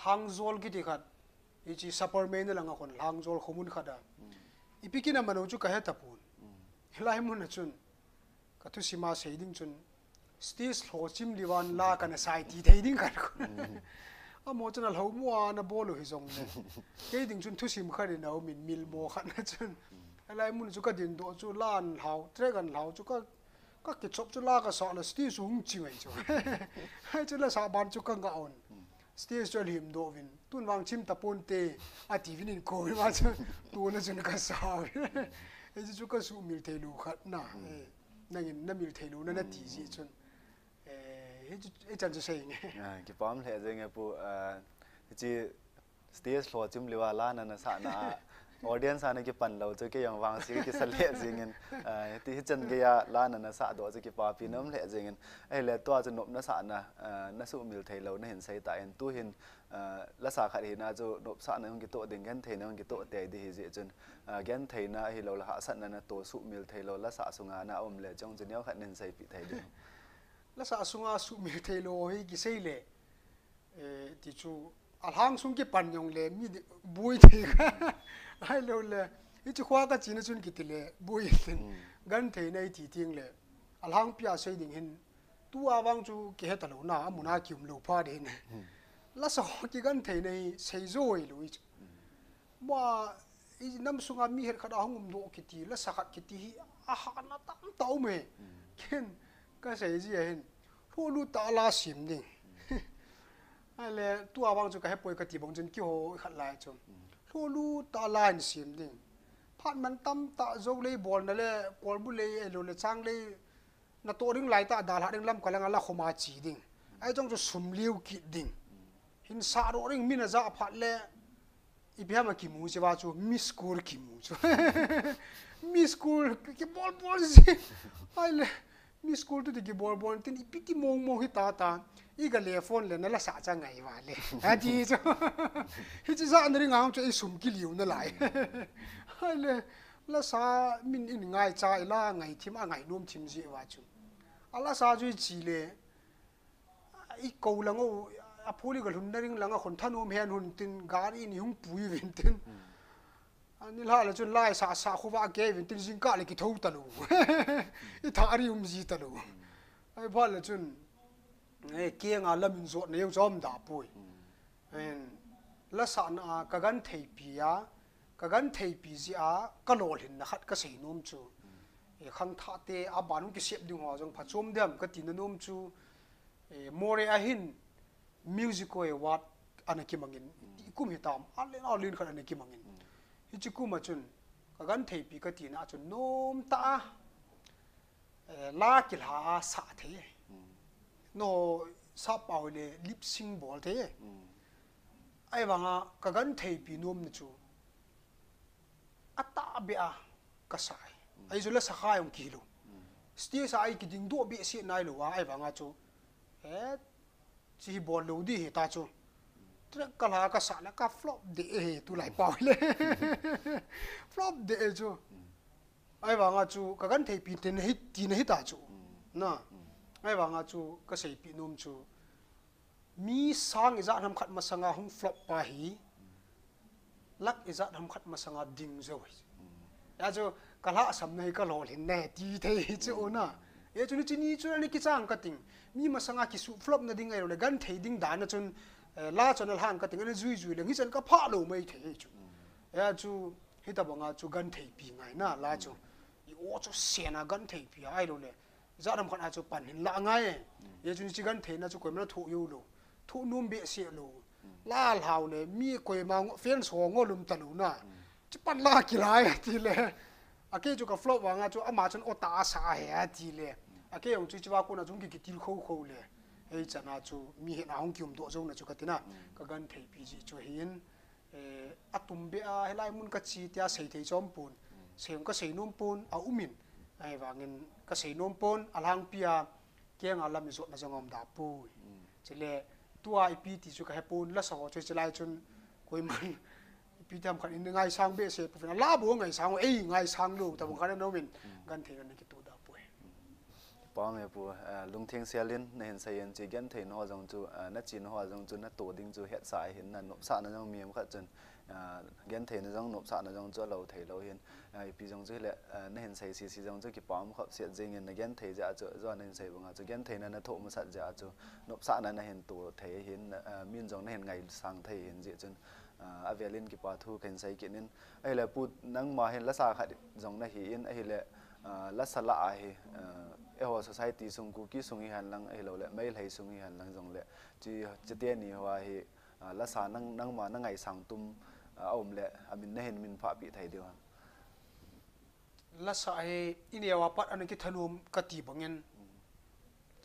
Lhangjol kiti khat, hiche Sapermeina langa khon Lhangjol khomun khat a. Ipi kin a man u chu kahe tapon. Hilai mun a chun kathusim a sei ding chun, stage lhochim livan la kana sai ti thei ding khat. Amaho chun alhomu a ana bol u hijongle, kei ding chun thusim khat in aumin, milmo khat na chun. Hilai mun chu kadindoh chu la anlhau, track anlhau chu ka, kakichop chu la kasah le stage chu hung chim ahi chu. Hichu lasa ban chu kangah un. Stage chu alhimdoh uvin, tun vang chim taponte, atiuvin in kou uvin, ama chu tuna chun kasa uvin. Hichu chu kasuhmil theilou khat na. Eh, nangin namil theilouna nati jeh chun. Eh, hichu, hichan chu sei inge. Ah, kipah lheh jenge pu, ah, hiche stage lhochim liva la na nasahna a, Audience a na kipan lou chu kei jong vangse kisa lheh jingin, ah, ti hichan geiya la na na sah doh chu kipapi na um lheh jingin. Ahile tua chu nopna sahna, ah, na suhmil thei lou na hin sei tan, tu hin, ah, lasa khat hina chu nopsahna hung kitoh ding, gentheina hung kitoh tei ding ahi jeh chun, ah, gentheina ahilou le hahsatna na toh suhmil thei lou lasa sunga na um le chong chu neo khat na hin seipeh thei ding. Lasa sunga suhmil thei lou hi kisei le, eh, ti chu, alhang sung kipan jong le mi di-, boi thei kha. Ahilou le, hichu khoa ka china chun kiti le, boi hin. Mm. Gentheina i ti ting le, alhangpia sei ding hin, tua vang chu kihe talou na, amun a kium lou pha ding hin. Mm. Lasa ho kigentheina hi sei jo lou i chu. Mm. Ma, i nam sunga mi het khat a hung um doh kiti, lasa khat kiti hi, ahahna tamtah um e. Mm. Ken, ka sei ji ahin. Lhulu tah la sem ding. Ahile, tua vang chu ka hepoi ka ti bang chun kihou khat lai chu. Lhulu tah la hin sem ding. Phat man tamtah jo lei bolna le, kolbu lei, ahilou le chang lei, na toh ding lai tah dalha ding lam ka langa la khoma che ding. Ahi chong chu sum liu kit ding. Hin sah doh ding min a ja phat le, ipi ham a kimu chu va chu, miss call kimu chu. Miss call, ki, kibol bol ji. Ahile, miss call tu ti kibol bol, tin ipi ti mong mong hi ta ta. I ga le phone le na lasa cha ngai va le. Ati chu. Hichi ja na ring ang chu i sum kiliu na lai. Ahile, lasa min in ngaicha i la ngai thim a ngai nom thim ji va chu. A lasa chu i che le, i ko lang u, a phuli ka lhun na ring langa khun thanom hen hun tin gari ni hung pui vin tin. Mm. Ani lha le chun lai sa sa khuva ke vin tin jingkah le kitho talou. I tha ri um ji talou. Mm. Ahi phat le chun, eh, kenga lam in jotna jong chom da poi. Mm. Ahin, lasahna a ka gentheipi a, ka gentheipi jeh a, ka lolhinna khat ka sei nom chu. Mm. Eh, khangthah te a ban hung kisep ding ho jong phachom dem ka tina nom chu. Eh, Moreh a hin Music Award ana kimangin, mm, ti kum hitam, alen alen khat ana kimangin. Mm. Hichi kum a chun, ka gentheipi ka tina a chun, nom tah a, eh, la kilha a sah thei. Mm. No, sap pau le lip sync bol thei. Mm. Ahivanga, ka gentheipi nomna chu, atahbeh a ka sa e. Mm. Ahi chu lasa kha jong kilou. Mm. Stage a i kiding doh behseh nailou a, ahivanga chu, eh, chi hi bol lou di hi ta chu. Track ka la ka sa le ka flop de e, tulai pau le. Flop de e chu. Mm. Ahivanga chu ka gentheipi tina hi, tina hi ta chu. Mm. Na. Mm. Ahivanga chu ka seipi nom chu. Mi sang ijat ham khat masanga hung flop pa hi, lakh ijat ham khat masanga ding jo hi. Hijeh chun ka lhahsamna hi ka lolhinna hi ti thei hi chu na. Hijeh chun hiche ni chu ani kichang ka ting. Mi masanga kisu flop na ding ahilou le genthei ding dan a chun, eh, la chun alhang ka ting ani jui jui le hichan ka phah lou mai thei hi chu. Hijeh chun hitabanga chu gentheipi ngaina la chu. I o chu sena gentheipi ahilou le. Jat ham khat a chu pan hin la ngai e. Mm. Hijeh chun hiche gentheina chu koima na thoh jou lou. Thoh nom behseh lou. Mm. La lhau le mi koima ngo, fans ho ngol um talou na. Mm. Chi pan la kilai ti le. A kei chu ka flop vanga chu ama chun o ta sa he a ti le. Mm. A kei jong chu hiche va kona chu hung ki, kitil khou khou le. Hichan a chu mi hina hung kium doh jou na chu ka tina. Mm. Ka gentheipi jeh chu hin. Eh, atum beh a, hilai mun ka che tia sei thei chom pon. Mm. Sei jong ka sei nom pon, a um in. Ahivangin ka sei nom pon, alhangpi a, kenga lam i jotna jong um da poi. Mm. Chule, tua ipi ti chu ka he pon, lasa ho chu chulai chun, koiman, ipi ti ham khat in ngaisang behseh pouvin, a la bou ngaisang, ei ngaisang lou, tabang khat in um in, mm, genthei na kitoh da poi. Pau me pu, eh, lungtheng sel in na hin sei in chu gentheina ho jong chu, eh, na chena ho jong chu na toh ding chu hetsa ahin na nopsahna jong mi ham khat chun, eh, gentheina jong nopsahna jong chu alou thei lou hin, eh, ipi jong chu hile, eh, na hin sei sese jong chu kipah um khop set jeng in na genthei jeh a chu, jo na hin sei banga chu gentheina na thoh masat jeh a chu nopsahna na hin toh thei ahin, eh, min jong na hin ngaisang thei ahin jeh chun, Ah, avelin kipa thu kahin sei kit in. Ahile pu nangma hin lasa khat jong nahi in, ahile, ah, lasa lah a hi, ah, eiho society sung Kuki sung hihen lang, ahilou le, Meitei sung hihen lang jong le, chi, chiteni hoa hi, ah, lasa nang, nangma na ngaisang tum, ah, aum le, amin na hin min phah peh thei diu ham. Lasa hi, i neo a pat ana kithanom kati bangin. Mm.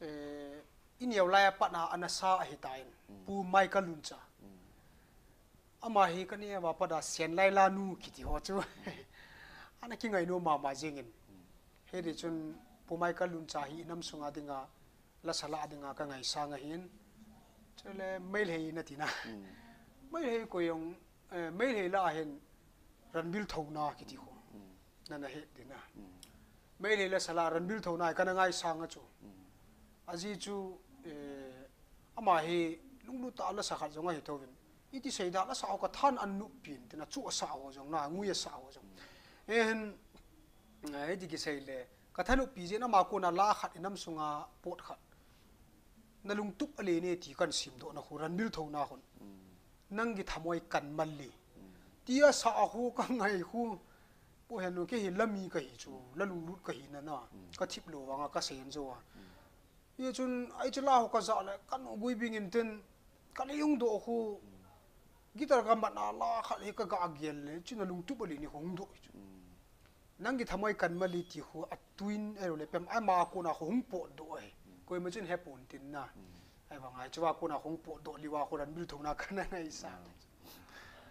Eh, i neo lai a pat a ana sa ahitan. Mm. Pu Michael Luncha. Mm. Ama hi ka neh uva pat a Senlaila nu kiti ho chu ana kingai nom mama jingin. Hiti chun Pu Michael Luncha hi i nam sunga dinga lasa lah dinga ka ngaisang ahin. Chule Meitei na tina. Meitei koi jong, eh, Meitei lah a hin Ranbil Thouna kiti ho. Nana he tina. Meitei lasa lah Ranbil Thouna hi kana ngaisang a chu. Ajeh chu, eh, ama hi lunglut tah a lasa khat jong ahi thouvin. Iti seida lasa ho ka thanop pi in tina chu asa ho jong na, ngui asa ho jong. Ehin, eh, iti kisei le, ka thanop pi jeh in ama kona la khat i nam sunga pot khat. Na lungtup a le ne ti kan simdoh na khu Ranbil Thouna khun. Nang ki thamoi kan mal le. Ti asa ho ka ngai khu. Pu Hennu kei hi la mi ka hi chu, la lunglut ka hi nana, ka thip lou vanga ka sei in jo a. Hichun, ai chu la ho ka ja le, ka nu gui bing in tin, ka le hung doh khu, guitar ka mat na la khat hi ka ga gel le, chun a lungtup a le ni hung doh hi chu. Nang ki thamoi kan mal le ti khu, a tuin, ai lo le pem, ai ma kona khu hung potdoh hi. Koima chun he pon tin na. Ai vang ai chu va kona hung potdoh liu a khu Ranbil Thouna kana ngaisang.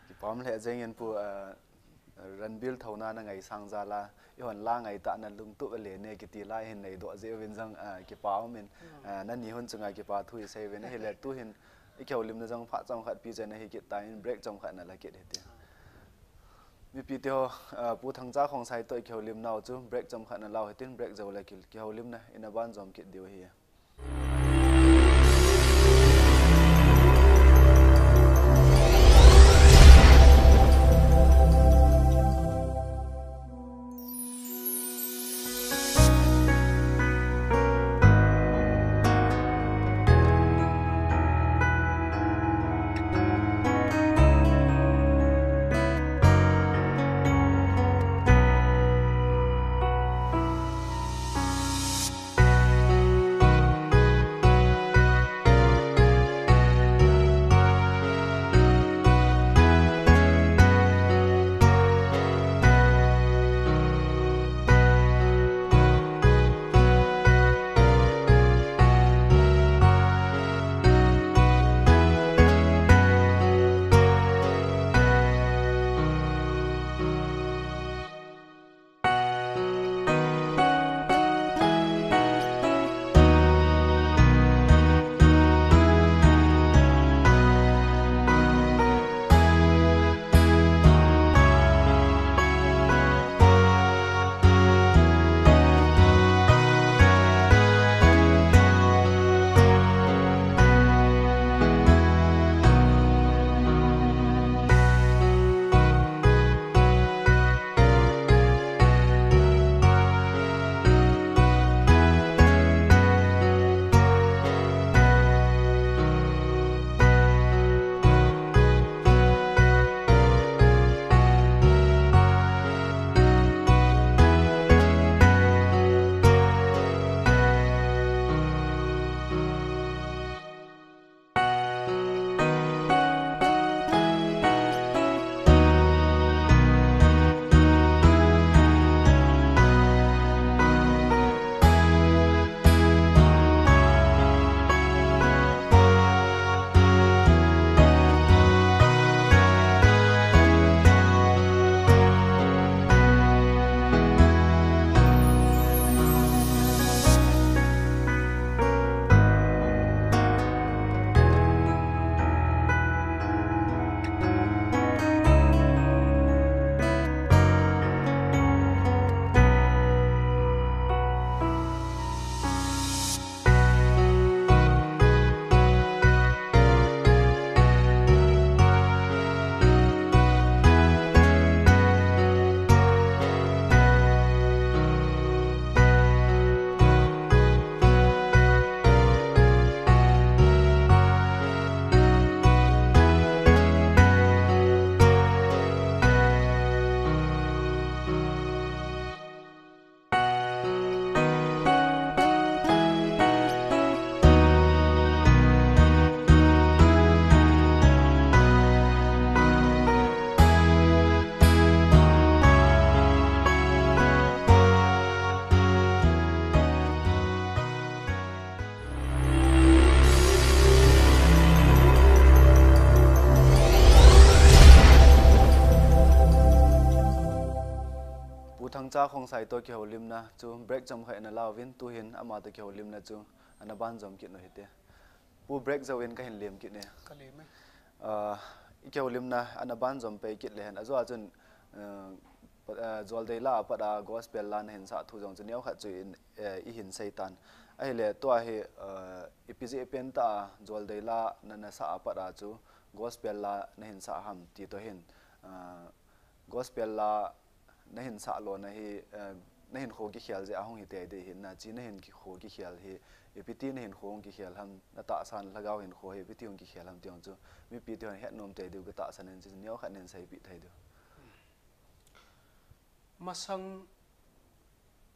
Kipah um le jeng in Pu, ah, Ranbil Thouna na ngaisang jal a, i hon la ngai tah na lungtup a le ne kiti la hin nei doh jeh uvin jong, ah, kipah um in, ah, nani hon chunga kipa thu i sei uvin ahile tu hin i kihoulimna jong phat chomkhat pi chen ahi kit tan break chomkhat na la kit hite. Mipi te ho, ah, Pu Thangcha Khongsai toh i kihoulimna u chu break chomkhat na lau hitin break jou le ki, kihoulimna i na banjom kit diu ahi. Thangcha Khongsai toh kihoulimna chu break chomkhat ina lauvin, tuhin ama toh kihoulimna chu ana banjom kit u hite. Pu, break jouvin kahin lem kit e. Ka lem e. Ah, i kihoulimna ana banjom pei kit lehen, ajou a chun, ah, pa-, ah, Joldei la a pat a gospel la nahin sah thu jong chu neokhat chu in, eh, ihin seitan. Ahile tua hi, ah, ipi jeh pen tah a Joldei la na, na sah a pat a chu gospel la nahin sah ham ti toh hin, ah, gospel la nahin sah lona hi, eh, nahinkho kikhel jeh a hung hi tei dei hin, nachi nahinkho kikhel hi, ipi ti nahinkho hung kikhel ham, na tahsan lhagao hinkho hi ipi ti hung kikhel ham ti jong chu mipi te hon het nom tei diu ka tahsan in, chu neokhat nin seipeh thei diu. Masang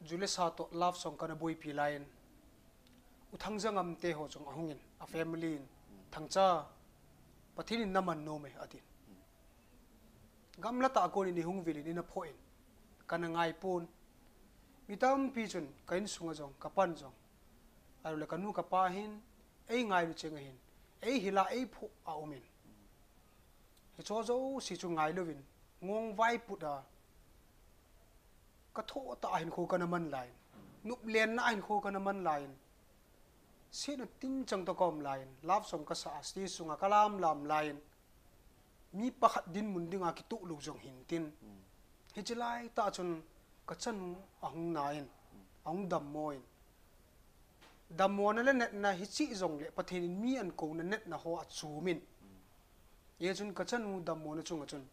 ju le sa toh love song kana boipi lai in, U Thangjangam te ho jong ahung in, a family in, "Thangcha, Pathen in naman nom e," atin. Gamla tah a kon in ihung vil in, ina phoh in, kana ngai pon. Mi tampi chun ka insung a jong, ka pan jong, ahilou le ka nu ka pa hin, ei ngailu cheng ahin, ei hil a, ei phoh a um in. Hicho jouse chu ngailouvin, ngong vaiput a, ka thoh tah a hinkho kana man lai in, noplenna a hinkho kana man lai in, setna tinchang toh ka um lai in, love song ka sah a, stage sunga ka lam lam lai in, mi pakhat dinmun dinga kitoh lou jong hin tin. Hiche lai tah chun ka chanu ahung na in, ahung dammo in. Dammona le natna hiche jongle Pathen in mi akouna natna ho achom in. Hijeh chun ka chanu dammona chunga chun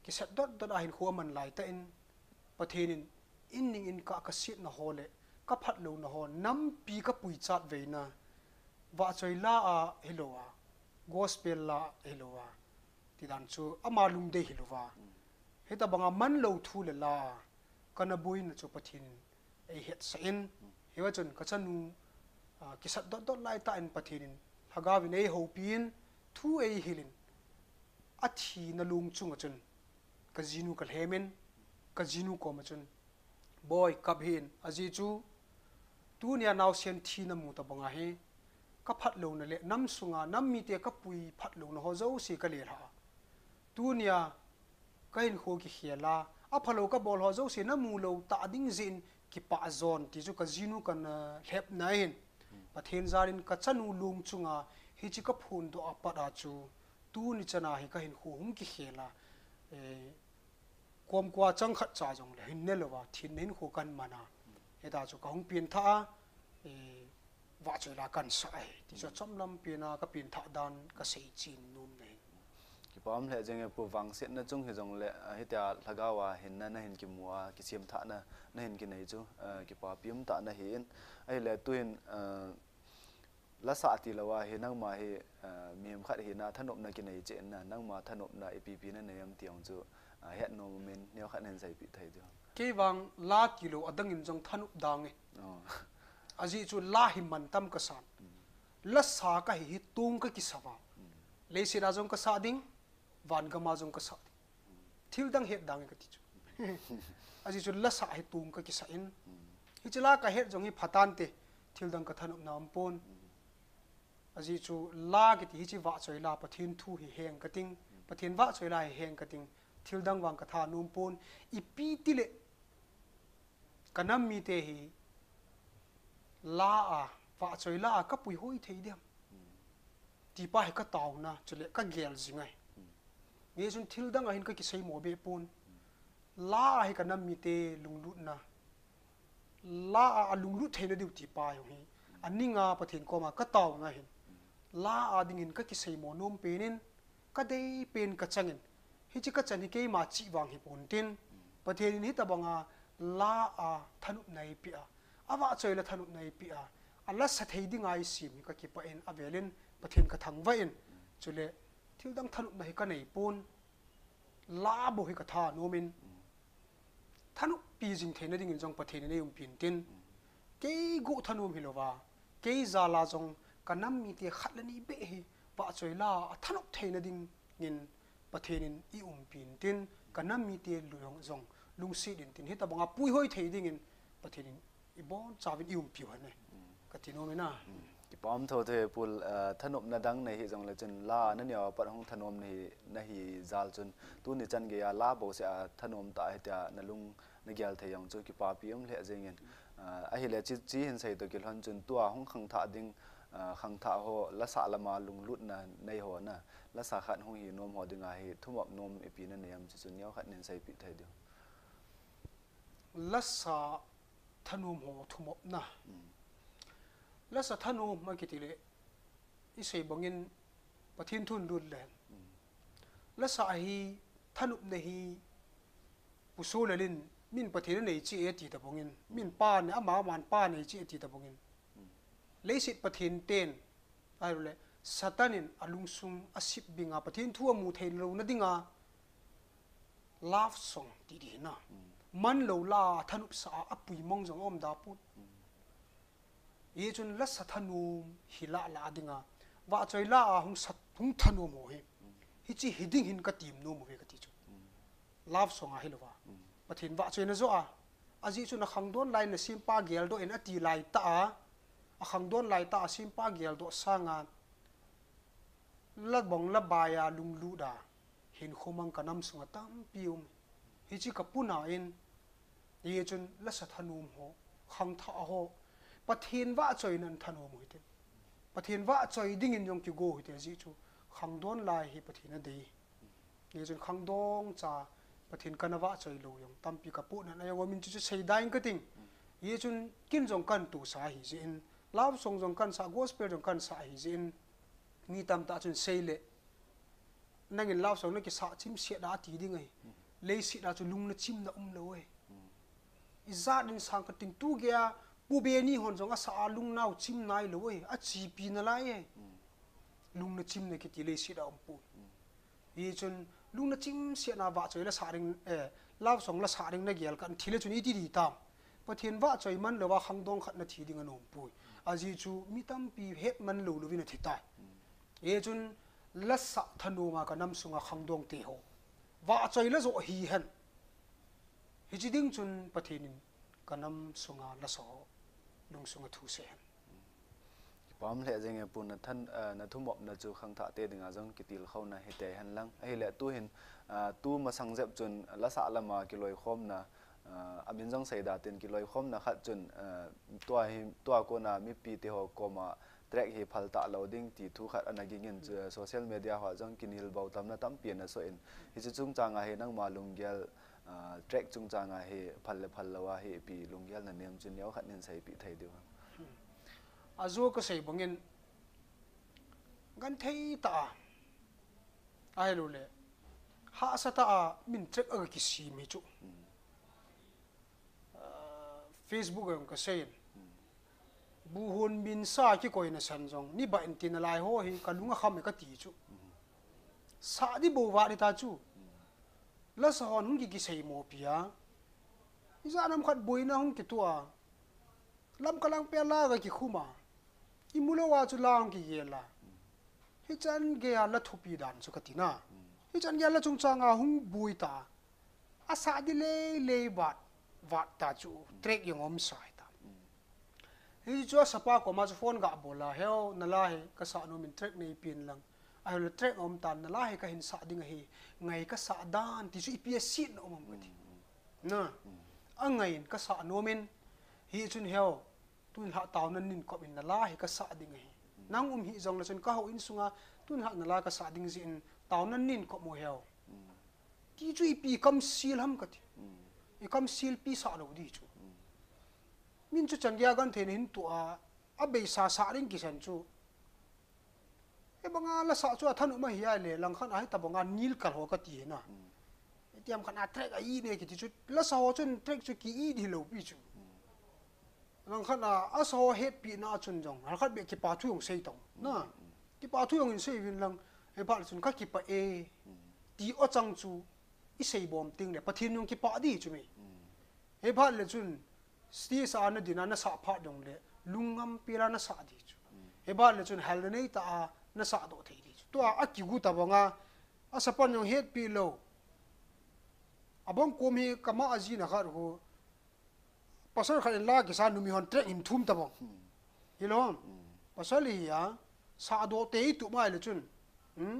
kisat dot dot a hinkho aman lai tah in, Pathen in in ning in kah ka setna ho le ka phatlouna ho nampi ka puichat veina, vahchoi la a hilou a, gospel la a hilou a, ti dan chu ama lungdei hilou va, hitobanga manlou thu le la a kana boina chu Pathen in eihetsah in, hiva chun ka chanu, ah, kisat dot dot lai tah in Pathen in lhagao in eihoupi in, thu eihil in, athina long chunga chun ka jinu ka lhem in, ka jinu koma chun, "Boi, kap hih in, ajeh chu tunia naosen thina mu tobanga hi ka phatlouna le nam sunga nam mite ka pui phatlouna ho jouse ka lelhah a, tunia ka hinkho kikhel a, aphalou ka bol ho jouse namu lou tah ding jeh in kipah jon," ti chu ka jinu kana lhepna ahin. Pathen jal in ka chanu long chunga hiche ka phondoh a pat a chu tuni chana hi ka hinkho hung kikhel a, eh, komkua chang khat cha jongle hin ne louva thenna hinkho kahin man a, hita chu ka hung pengthah a, eh, vahchoi la kahin sah ahi, ti chu achom lam pen a ka pengthah dan ka seichen nom na ahi. Kipa um lheh jenge Pu, vangsetna chung hijongle, ah, hitia lhagao a hinna nahin kimu a, kisemthahna nahin kinei chu, ah, kipapi umtah nahi in, ahile tuhin, ah, la sah tilou a hi nangma hi, ah, mihem khat hina thanopna kinei cheh in na, nangma thanopna ipi ipi nanei am ti jong chu, ah, het nom um in, neokhat nahin seipeh thei diu. Kei vang la tilou adang in jong thanop dang e. Ajeh chu la hi mantam kasan. La sa kahi hi tong kakisa va. Leiset a jong kasah ding, van gam a jong kasah ding. Thil dang het dang e kati chu. Ajeh chu la sa hi tong kakisa in, hiche la kahet jong hi phatante, thil dang kathanopna um pon. Ajeh chu la kiti hiche vahchoi la, Pathen thu hi heng kating, Pathen vahchoi la hi heng kating, thil dang vang katha nom pon, ipi tile ka nam mite hi la a, vahchoi la a kapui hoi thei diam, ti pa hi kataona, chule kagel jing ahi. Hijeh chun thil dang a hin kakiseimo be pon. La a hi ka nam mite lunglutna, la a alunglut theina diu ti pa jong hi, aning a Pathen koma kataona ahin, la a dingin kakiseimo nom pen in, kadei pen kachang in, hiche kachan hi keima chih vang hipon tin, Pathen in hitobanga la a thanopna eipeh a, avahchoi la thanopna eipeh a, ala sa thei dinga eisem hi kakipah in, avel in Pathen kathangvah in, chule thil dang thanopna hi kanei pon, la bou hi katha nom in, thanoppi jing theina dingin jong Pathen in eiumpi intin, kei guh thanom hilouva, kei jal a jong ka nam mite khat le ni beh hi vahchoi la a thanop theina dingin Pathen in eiumpi intin, ka nam mite lung jong lungset intin, hitobanga puihoi thei dingin Pathen in ibonchauvin eiumpiu hen e, kati nom in a. Kipa um thotho e Pu, ah, thanopna dang nei hih jongle chun la naneo a pat hung thanom nahi, nahi jal chun tuni chan geiya la bouseh a thanom tah hitia nalung nagel thei jong chu kipapi um lheh jengin. Ah, ahile chi, chi hin sei toh kilhon chun tua hung khangthah ding, ah, khangthah ho, lasa lama lunglutna nei ho na, lasa khat hung hi nom ho dinga hi thumop nom ipi nanei em, chuchu neokhat nin seipeh thei diu. Lasa thanom ho thumopna. Lasa thanom akiti le, isei bangin Pathen thun lut le, lasa hi thanopna hi Pu Solal in min Pathen anei cheh e ati tabangin, min pa nei, ama, aman pa nei cheh e ati tabangin, leiset Pathen ten, ahilou le Satan in alungsung asip binga Pathen thu amu thei louna dinga love song ti ding hina, manlou la thanopsa a, apuimong jong aum da pon. Hichun lasa thanom hi la, la dinga, vahchoi la a hung sat, hung thanom ho hi, hiche hi ding hin katem nom uve kati chu. Love song ahilouva, Pathen vahchoina joh a, ajeh chu nakhangdon lai nasempa geldoh in ati laitah a, akhangdon laitah a sempa geldoh sanga la bong la baiya lunglut a hinkho mang kanam sunga tampi um. Hiche kapuna in, hichun lasa thanom ho, khangthah ho, Pathen vahchoinan thanom u hite. Pathen vahchoi dingin jong kigo u hite, ajeh chu khangdon lai hi Pathen adei. Hichun khangdong cha Pathen kana vahchoi lou jong tampi kapohnat a jong umin, chuchu sei ding kating. Hichun ken jong kantohsa ahijeh in, love song jong kansa, gospel jong kansa ahijeh in, mi tamtah chun seile, nangin love song nakisah chimset a ati ding ahi. Leiset a chu lung nachimna umlou e. Ijat in sang kating, tu geiya Pu Benny hon jong asa a lungnau chim nailou e, achepi nalai e. Lung nachimna kiti leiset a umpon. Hichun lung nachimset na vahchoi lasa ding, eh, love song lasa ding nagel kah in thil a chun iti di tam. Pathen vahchoi manlouva khangdong khat nathi ding anompoi. Ajeh chu mi tampi hetman lou louvin athitai. Hichun lasa thanoma kanam sunga khangdong te ho, vahchoi la joh hihen. Hiche ding chun Pathen in kanam sunga lasa ho lungsunga thusei hen. Kipa um lheh jenge Pu, nathan, ah, nathumopna chu khangthah te dinga jong kitilkhouna hite henlang. Ahile tuhin, ah, tu masang jep chun lasa lama kiloikhomna, ah, amin jong seida tin, kiloikhomna khat chun, ah, tua hi, tua kona mipi teho koma track hi phaltah lou ding ti thu khat ana gingin, social media hoa jong kinelbou tamna tampi ana soh in, hiche chungchanga hi nangma lunggel, ah, track chungchanga hi phal le phal louva hi ipi lunggel nanem chu neokhat nin seipeh thei diu ham? Ajo kasei bangin, genthei tah a, ahiloule hahsa tah a min track aga kisem hi chu, ah, Facebook a jong kasei in, buhon minsa kikoina san jong nibah in ti nalai ho hi kalung akham e kati chu. Sah di bou vat dita chu. Lasa hon hung ki, kiseimopi a, ijat ham khat boina hung kitoh a, Lamka lang pia la ga kikhum a, imu louva chu la hung kigel a, hichan geiya la thupi dan chu katina. Hichan geiya la chungchanga hung boi ta, asah di leilei vat, vat ta chu, track jong umsah ta. Hichu asapa koma chu phone ga bol a, Heo, nala hi kasah nomin, track neipen lang, ahiloule track aumtan, nala hi kahin sah ding ahi, ngai kasah dan ti chu ipi asetna um ham kati. Na, angaiyin kasah nomin, hichun Heo, tunilhah taona nin kop in, nala hi kasah ding ahi. Nang um hih jongle chun kahou insunga tunilhah nala kasah ding jeh in taona nin kop mo Heo, ti chu ipi kamsel ham kati. Ikamselpi sah lou di chu. Min chu chan geiya genthei nahin toh a, abeisa sah ding kisan chu, hibanga lasa chu athanop ahi ahile langkhat a hitobanga nilkal ho kati hina. Itiham khat a track a-it ne kiti chu, lasa ho chun track chu ki-it hiloupi chu. Langkhat a asa ho hetpehna a chun jong halkhat beh kipah thu jong sei tao na, kipah thu jong hin seiuvin lang, hiphat le chun kakipah e ti o chang chu iseibom tengle Pathen jong kipah di chu me. Hiphat le chun stage a nadin a nasah phat jongle lungngam pel a nasah di chu. Hiphat le chun halna neitah a nasahdoh thei di chu. Tua akigu tobanga asapan jong hetpeh lou, abang kom hi kama ajina khat khu, pasal khat in la kisa numei hon track hin thum tobang, hilou ham? Pasal hi a, sahdoh te i tup mai le chun, hmm,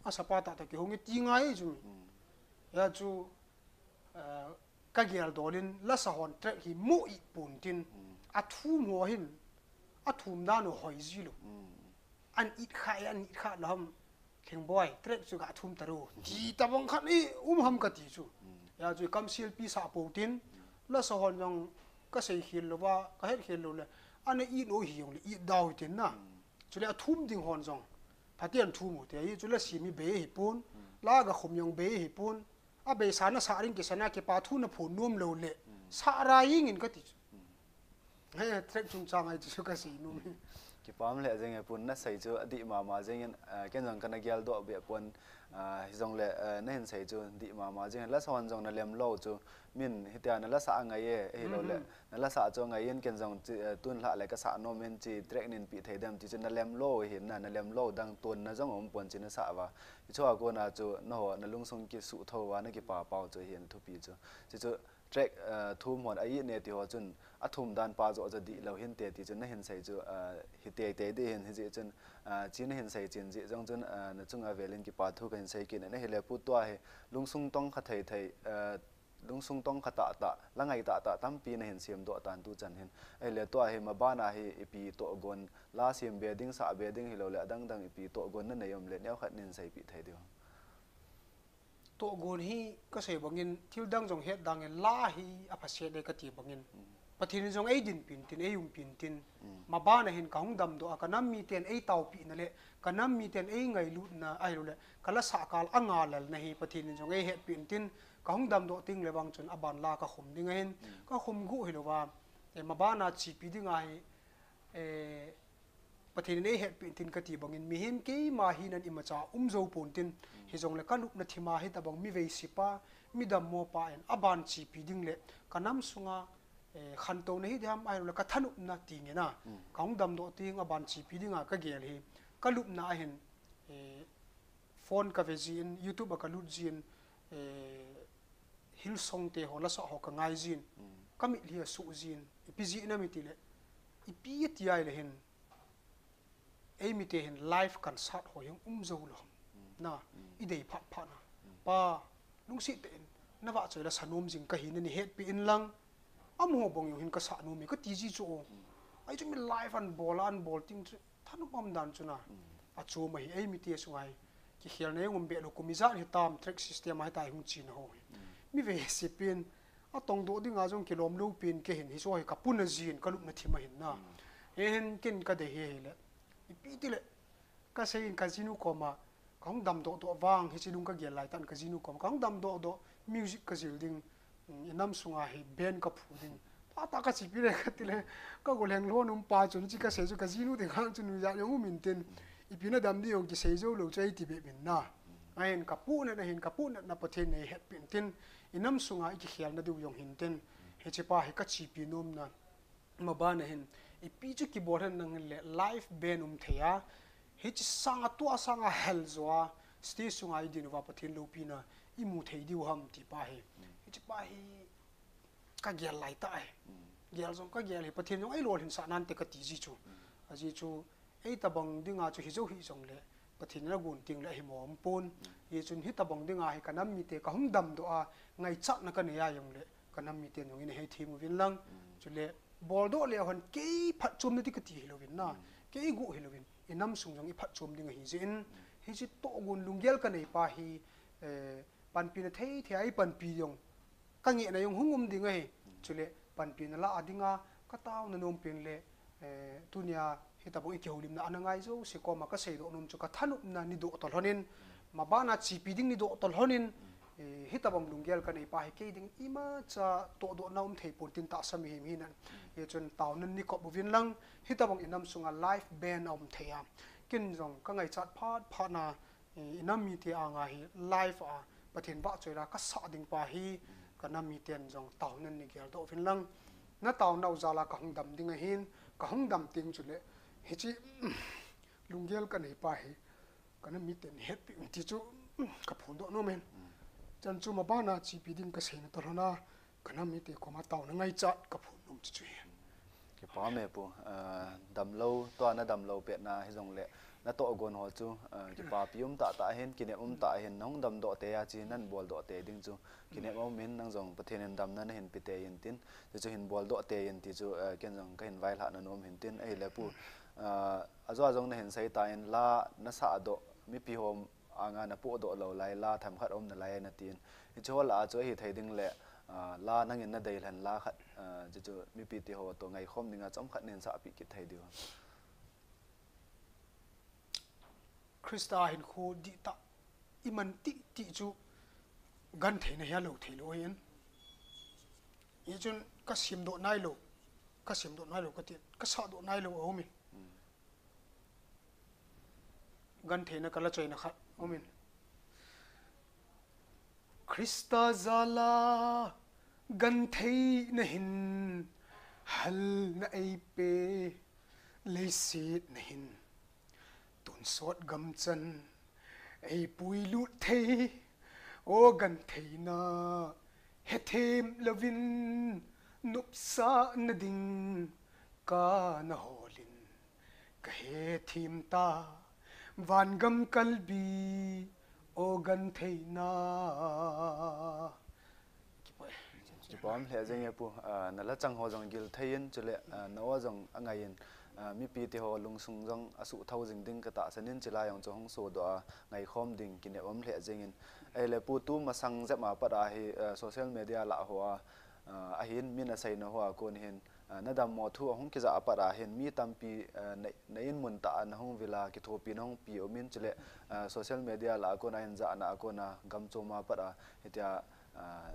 a sapa tah tah kihong i ti ngai chu. Ya chu, eh, ka gel dol in lasa hon track hi mu i pun tin, a thum ho hin, a thum dan u hoi ji lo. An it kha, an it kha lo ham, Thingboi, track chu ka thum ta ro. Ti ta bang khat i um ham ka ti chu. Ya chu i kam silpi sa po tin, lasa hon jong ka sei khel lo va, ka het khel lo le, ana it no hi jong le, it dau tin na. Chule a thum ding hon jong, phaten thum u te, i chule simi be hi pun, la ga khum jong be hi pun, a be sa na sa ring ki sa na ki pa thu na phun nom lo le, sa ra ing in ka ti chu. He, track chungchang ai chu ka sei nom hi. Kipam le jeng e pun na sei chu a di mama jeng in, ah, ken jong kana gel doh be pon, ah, hi jong le, ah, na hin sei chu di mama jeng in lasa hon jong na lem lo chu min hitia na lasa a ngai e, hi lo le. Na lasa chu ngai in ken jong chi, eh, tun hla le ka sa nom in chi track nin pi thei dem chi chu na lem lo hi na, na lem lo dang tun na jong um pon chi na sa va. I chu a ko na chu na ho na lungsung ki su tho va na ki pa pau chu hi na thupi chu. Chi chu track, eh, thum hon a i ne ti ho chun a thum dan pa jo jo di lo hin te ti chun na hin sei chu, eh, hi te te di hin hi ji chun, eh, chi na hin sei chin ji jong chun, eh, na chunga velin ki pa thu ka hin sei kin na hi le pu tua hi lungsung tong kha thei thei, eh, lungsung tong kha tah tah, la ngai tah tah tampi na hin siam doh tan tu chan hin. Ahile tua hi mabana hi ipi toh gon, la siam be ding, sa be ding hi lo le adang dang ipi toh gon na nei um le neo khat nin sei pi thei diu. Toh gon hi ka sei bangin thil dang jong het dang in la hi a phaset le ka ti bangin. Pathen in jong ei din pin tin, ei um pin tin. Mabana hin ka hung dam doh a, ka nam mi ten ei tau pi na le, ka nam mi ten ei ngai lut na, ahilo le, ka la sa kal a nga lal na hi Pathen in jong ei het pin tin, ka hung dam doh ting le bang chun a ban la ka khum ding ahin, ka khum gu hi lo va, eh, mabana chipi ding ahi, eh, Pathen in ei het pin tin ka ti bangin, mihem keima hi nan imacha um zo pon tin, hi jong le ka lupna thima hi ta bang mi vei sipa, mi dam mo pa en a ban chipi ding le, ka nam sunga eh, khantouna hi diham ahilou le ka thanopna ti nge na. Ka hung damdoh ting a ban chipi dinga ka gel hi. Ka lupna ahin, eh, phone ka ve jin, YouTube a ka lut jin, eh, Hillsong te ho lasa ho ka ngai jin. Ka mit hi a suh jin. Ipi jeh ina mi ti le. Ipi ti ai le hin. Eimi te hin live concert ho hi um jou lou ham. Na, i dei phat phat na. Pa, lungset tah in, na vahchoi la sa nom jing ka hi na ni hetpi in lang. Amaho bang jong hin ka sa nom e ka ti ji chu o. Ahi chu mi live an bol a, an bol ting chu thanop um dan chu na. A chu ma hi eimi te sunga hi. Kikhelna jong um be lou kum ijat hi tam track system a hi ta hung chi na ho hi. Mi ve se pin, a tongdoh dinga jong kilom lou pin kei hin hi so hi ka puna jin ka lupna thim ahin na. Hi hin ken ka dei hi le. Ipi ti le, ka sei in ka jinu koma, ka hung damdoh doh vang, hichi lung ka gel lai tan ka jinu koma, ka hung damdoh doh, music ka jil ding, mm, i nam sunga hi band ka phu ding. Pa ta ka chipi le ka ti le, ka golheng lhon um pa chun chi ka sei chu ka jinu ding hang chun nuijat jong um in tin, ipi na dam ding jong kisei jou lou chu ei ti be min na. Ahin ka pu na na hin ka pu na na Pathen nei het pin tin, i nam sunga i kikhel na diu jong hin tin, hichi pa hi ka chipi nom na. Mabana hin, ipi chu kibol hen nang le live band um thei a, hichi sanga tua sanga hel jo a, stage sunga i din uva Pathen loupina i mu thei diu ham ti pa hi. Hichi pa hi ka gel lai ta hi. Gel jong ka gel hi Pathen jong ei lolhin sa nante ka ti ji chu. Aji chu, ei tabang dinga chu hi jou hi jong le, Pathen in a gon ting le hi mo um pon. Hi chun hi tabang dinga hi ka nam mite ka hung damdoh a, ngaichatna ka nei a jong le, ka nam mite nung in hei thim uvin lang. Chule, boldoh le hon kei phatchomna ti ka ti hi louvin na. Kei i guh hi louvin, i nam sung jong i phatchom ding ahi jeh in. Hichi toh gon lunggel ka nei pa hi, eh, panpina thei thei a i panpi jong ka ngehna jong hung um ding ahi. Chule panpina la a dinga ka taona nom pen le, eh, tunia hitabang i kihoulimna ana ngai jouse koma ka seidoh nom chu ka thanopna ni doh tolhon in, mabana chipi ding ni doh tolhon in, eh, hitabang lunggel ka nei pa hi kei ding imacha tohdohna um thei pon tin tahsa mihem hi nan. Hichun taonan ni kop uvin lang, hitabang i nam sunga live band a um thei a. Ken jong ka ngaichat phat phat na, i, i nam mite anga hi live a Pathen vahchoi la ka sa ding pa hi ka nam miten jong taonan ni geldoh uvin lang. Na taonau jal a ka hung dam ding ahin, ka hung dam ting chule hichi lunggel ka nei pa hi ka nam miten hetpi un ti chu ka phondoh nom in. Chan chu mabana chipi ding ka seina tolhon a ka nam mite koma taona ngaichat ka phon nom chu chu hi. Kipa me pu, ah, damlou, tua na damlou petna hijongle, na tohgon ho chu, ah, kipapi um tah tah hin, kinep um tah hin, nahung damdoh tei a chu, nan boldoh tei ding chu, kinep um in, nang jong Pathen in damna nahin pe tei in tin, chu chu hin boldoh tei in ti chu, ah, ken jong kahin vailhah na nom hin tin, ahile pu, ah, ajo a jong nahin sei tan la nasahdoh, mipi ho anga napohdoh lou lai, la themkhat um nalai natin. Hiche ho lah a chu ahithei ding le, ah, la nangin nadei lhen la khat, ah, chu chu mipi te ho toh ngaikhom dinga chomkhat nahin sahpeh kit thei diu ham? Christa hinkho dihtah iman titi chu gentheina hi alou theilou ahin. Hichun kasemdoh nailou, kasemdoh nailou kati, kasahdoh nailou aum in. Gentheina kala choina khat aum in. Christa jal a gentheina hin halna eipe, leiset na hin tonsot gamchan eipuilut thei, o gentheina hethem louvin nopsahna ding kana holin kahethem ta, vangam kalbi o gentheina. Kipa um lheh jenge pu, ah, nala chang ho jong gil thei in, chule, ah, na o jong angai in, ah, mipi te ho lungsung jong asuhthou jing ding katahsan in, chulai jong chu hung sodoh a ngaikhom ding kinep um lheh jengin. Ahile pu, tumasang jep a pat a hi, ah, social media lah ho a, ah, ahin min aseina ho a kon hin, ah, nadammo thu ahung kijah a pat a hin mi tampi, ah, na, na in mun tah a nahung vil a kithopi nahung pe um in, chule, ah, social media lah a kon a hin jahna a kon a gam chom a pat a hitia, ah,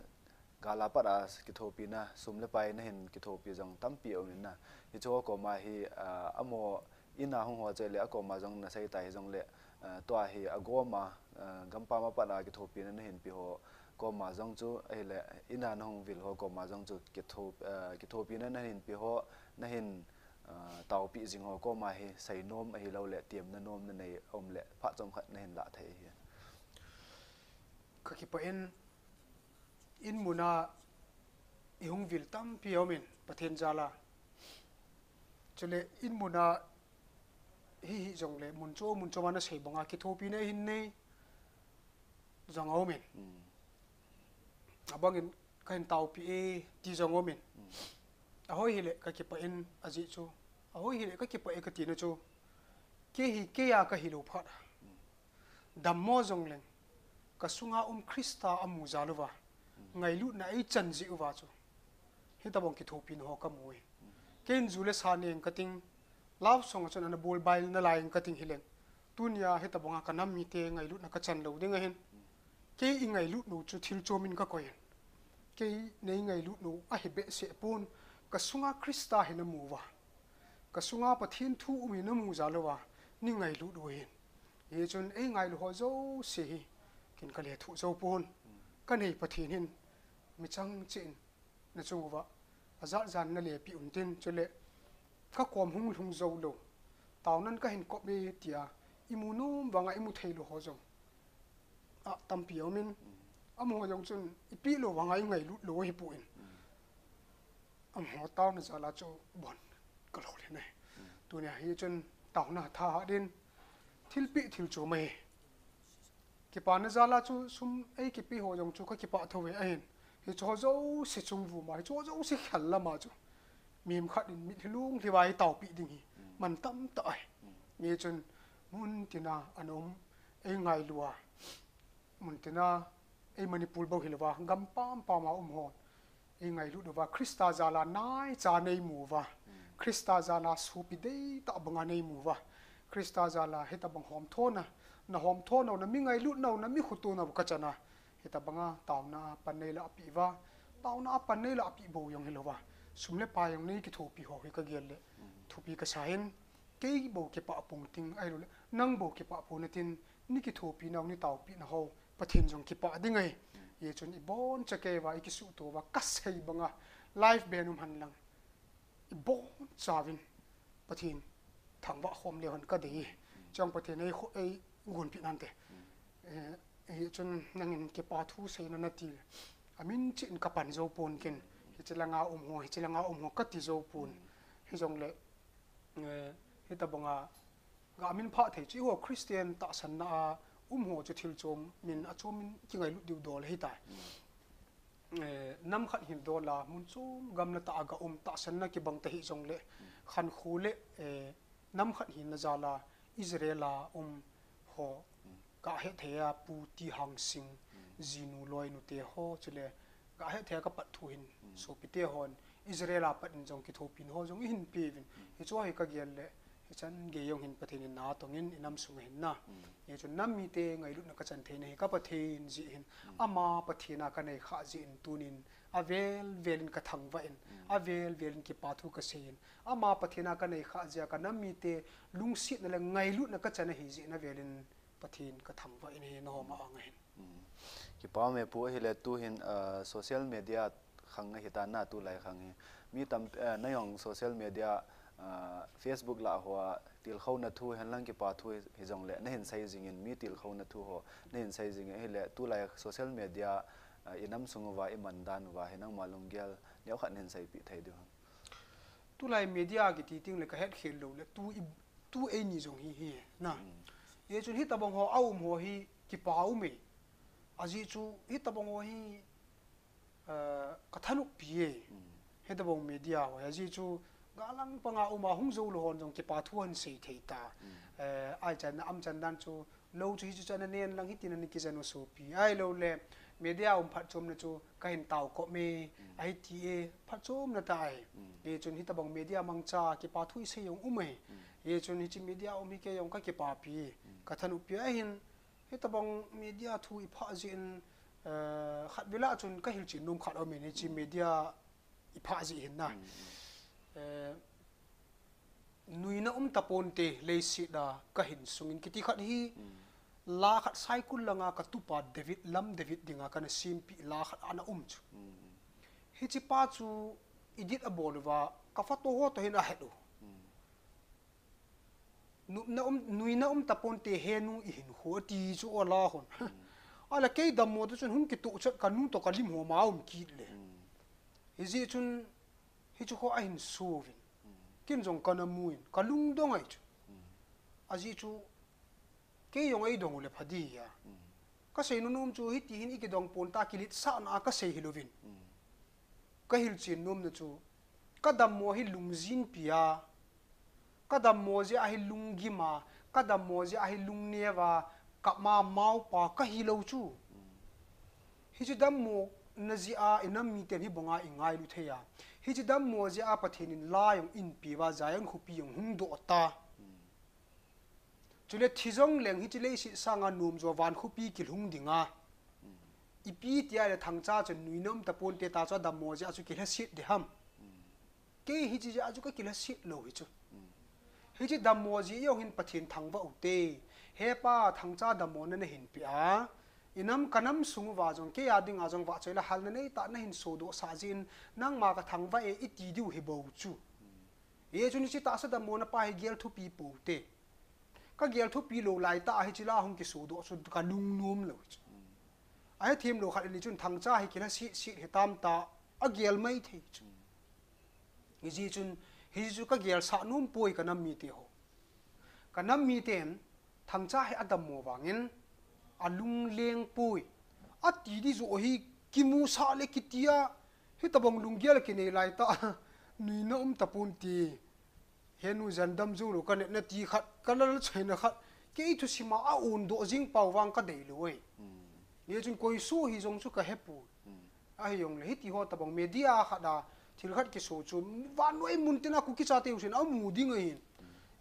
gal a pat a kithopina, sum le pai nahin kithopi jong tampi aum in na. Hiche ho koma hi, ah, amaho in a hung ho chule akoma jong nasei tai hijongle, ah, tua hi agom a, ah, gampam a pat a kithopina nahin pe ho koma jong chu, ahile in a nahung vil ho koma jong chu kitho-, ah, kithopina nahin pe ho, nahin, ah, taopeh jing ho koma hi seinom ahiloule temna nom nanei aum le phat chomkhat nahin lah thei ahi. Kakipah in, in mun a ihung vil tampi aum in Pathen jal a. Chule in mun a hi hijongle mun chom mun chom a nasei banga kithopina ihin nei jong aum in. Abangin kahin taopeh e ti jong aum in. Ahoi hile kakipah in ajeh chu, ahoi hile kakipah e katina chu, kei hi kei a kahilou phat a dammo jongleng, kasunga um Christa amu jal uva, ngailutna eichan jeh uva chu hitobang kithopina ho kamu e. Keiin ju le sa neng kating, love song a chun ana bolbai nalai ing kating hileng, tunia hitobanga kanam mite ngailutna kachan lou ding ahin. Kei ingailut nau chu thil chom in kakoi in. Kei neingailut nau ahi behseh pon, kasunga Christa hi namu uva, kasunga Pathen thu um hi namu jal uva neingailut u ahin. Hichun eingailu ho jouse hi ken kalethuh jou pon. Kanei Pathen hin michang cheh in nachung uva ajat jan nalepeh untin, chule kakom hung lhung joulou, taonan kahin kop e tia imu nom vanga imu theilou ho jong atampi aum in, amaho jong chun ipeh lou vanga ingailut lou ahipoi. Amaho taona jal a chu bon kalhol hin e. Tunia hichun taona thahat in, thilpeh thil chom ahi. Kipana jal a chu sum eikipeh ho jong chu kakipah thou ve ahin. Hicheho jouse chung vuma, hicheho jouse khel lama chu mihem khat in mitlhi lunglhi uva eitaopeh ding hi mantam tah ahi. Hichun muntina ana um, eingailu a, muntina, ei Manipur bou hilouva gam pampam a um hon eingailut uva, Christa jal a naicha neimu uva, Christa jal a sopi deitah banga neimu uva, Christa jal a hitobang homthona, nahomtho nau, nami ngailut nau, nami khuto nau kachan a, hitobanga taona a pan neilah peh uva, taona a pan neilah peh bou jong hilouva, sum le pai jong neikithopi ho hi kagel le thupi kasa in, kei bou kipah pon ting ahiloule nang bou kipah pon natin, neikithopi nau, neitaopeh nau ho Pathen jong kipah ding ahi. Hichun iboncha kei uva ikisuhto uva kasei banga live ben um henlang, ibonchauvin Pathen thangvah khom leu hen kadei e. Chang Pathen in eikho-, eigonpeh nante. Eh, hichun nangin kipa thu seina nati, amin cheh in kapan jou pon ken. Hiche langa um ho, hiche langa um ho kati jou pon. Hijongle, eh, hitabanga ga min phah thei chu eiho Christian tahsanna a um ho chu thil chom min a chom min kingailut diu dol hitai. Eh, nam khat hin dola mun chom gamla tah a ga um tahsanna kibang ta hijongle, khankho le, eh, nam khat hin na jala Israel a um ho, ka hethei a Pu T. Hangsing, jinu loinu te ho, chule ka hethei a ka pat thu hin, sopite hon Israel a pat in jong kithopina ho jong ihin peuvin. Hichu hi ka gel le, hichan gei jong hin Pathen in na tongin inam sunga hin na. Hichun nam mite ngailutna ka chan theina hi ka Pathen jeh hin. Ama Pathen a ka nei khah jeh in tunin avel vel in ka thangvah in, avel vel in kipa thu ka sei in. Ama Pathen a ka nei khah jeh a ka nam mite lungsetna le ngailutna ka chan ahi jeh in avel in Pathen ka thangvah in hi na homa anga hin. Kipa me pu ahile tu hin, ah, social media khang ahi ta na tulai khang hi. Mi tam, ah, na jong social media, ah, Facebook lah hoa tilkhouna thu henlang kipa thu hi, hijongle na hin sei jingin mi tilkhouna thu ho na hin sei jingin ahile tulai social media, ah, inam sung uva iman dan uva hi nangma lunggel neo khat na hin seipeh thei diu ham? Tulai media kiti ting le ka hetkhel lou le tu i, tu eini jong hi hi na. Hichun hitabang ho a um ho hi kipa um e. Ajeh chu hitabang ho hi, eh, ka thanop pi e. Hitabang media ho ajeh chu galang panga um a hung jou lou hon jong kipa thu ahin sei thei ta. Eh, aichan na amchan dan chu lou chu hichu chu ana nen lang hitin ana kijan u sopi. Ahilou le media um phatchomna chu ka hin tao kop me, ahi ti e, phatchomna ta ahi. Hichun hitabang media mangcha kipa thu isei jong um ahi. Hichun hiche media um hi kei jong ka kipapi, ka thanop pi ahin, hitabang media thu iphah jeh in, eh, khat vela chun ka hilchen nom khat aum in hiche media iphah jeh hin na. Eh, nuina um taponte leiset a ka hin sungin kiti khat hi, la khat Saikul langa ka tupa David, Lam David dinga kana sempeh la khat ana um chu. Hiche pa chu edit abol uva, ka photo ho toh hin ahet u. Nupna um, nuina um taponte henu ihinkho ati chu o la hon. Ahile kei dammo toh chun hung kitoh chat ka nu toh ka lim ho ma um kit le. Hijeh chun hichu kho ahin so uvin. Ken jong kana mu in, ka lungdong ahi chu. Ajeh chu kei jong eidong u le pha di a. Ka sei nom nom chu hiti hin ikidong pon ta kiletsahna a ka sei hilouvin. Ka hilchen nomna chu ka dammo hi lungjinpi a, ka dammo jeh a hi lunggim a, ka dammo jeh a hi lungneo a, ka ma maopa ka hilou chu. Hiche dammo na jeh a inam miten hibanga ingailu thei a. Hiche dammo jeh a Pathen in la jong einpeh uva Zion khopi jong hung doh ta. Chule thi jongleng hiche leiset sanga nom jo van khopi kilhung dinga. Ipi tia le Thangcha chun nuina um taponte ta chu adammo jeh a chu kilhaset ding ham? Kei hiche jeh a chu ka kilhaset lou hi chu. Hiche dammo jeh jong hin Pathen thangvah u te. He Pa, Thangcha dammona nahin peh a, inam ka nam sung uva jong kei a dinga jong vahchoi le halna neitah nahin sodoh sah jeh in nangma ka thangvah e iti diu hi bou chu. Hichun hiche tahsa dammona pa hi gel thupi pou te. Ka gel thupi lou laitah a hiche la hung kisodoh chu ka lungnom lou chu. Ahethem lou khat in chun Thangcha hi kilhaset set hitam tia agel mai thei chu. Hijeh chun, hichu ka gelsah nom poi ka nam mite ho. Ka nam miten, Thangcha hi adammo vangin, alungleng poi. Ati di joh hi kimusah le kitia, hitabang lunggel kinei laitah, nuina um taponte. Henu jandam jou lou ka netna ti khat, ka lalchaina khat, kei thusima a ondoh jing pau vang ka deilou e. Hichun koiso hijong chu ka hepoi. Ahijongle hiti ho tabang media khat a thil khat kiso chu vannoi muntina Kuki chate jousen amu ding ahin.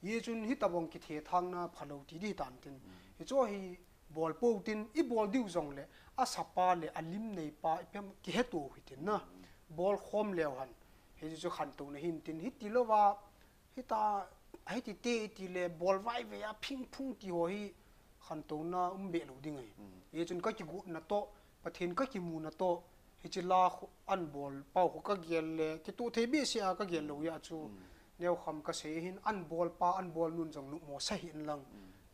Hichun hitabang kithethangna phalou ti di hitan tin. Hichu hi bol pou tin, ibol diu jongle asapa le alim neipa ipem kihetou hitin na. Bolkhom leu hen. Hichu chu khantouna hintin, hitilouva hita, hitite itile bol vaivei a phingphung ti ho hi khantouna um be lou ding ahi. Hichun ka kigotna toh, Pathen ka kimuna toh, hiche la khu, an bol pau khu ka gel le kitoh thei behseh a ka gel lou jeh chu, neokham ka sei hin, an bolpa, an bolnu'n jong nopmo sa hih in lang,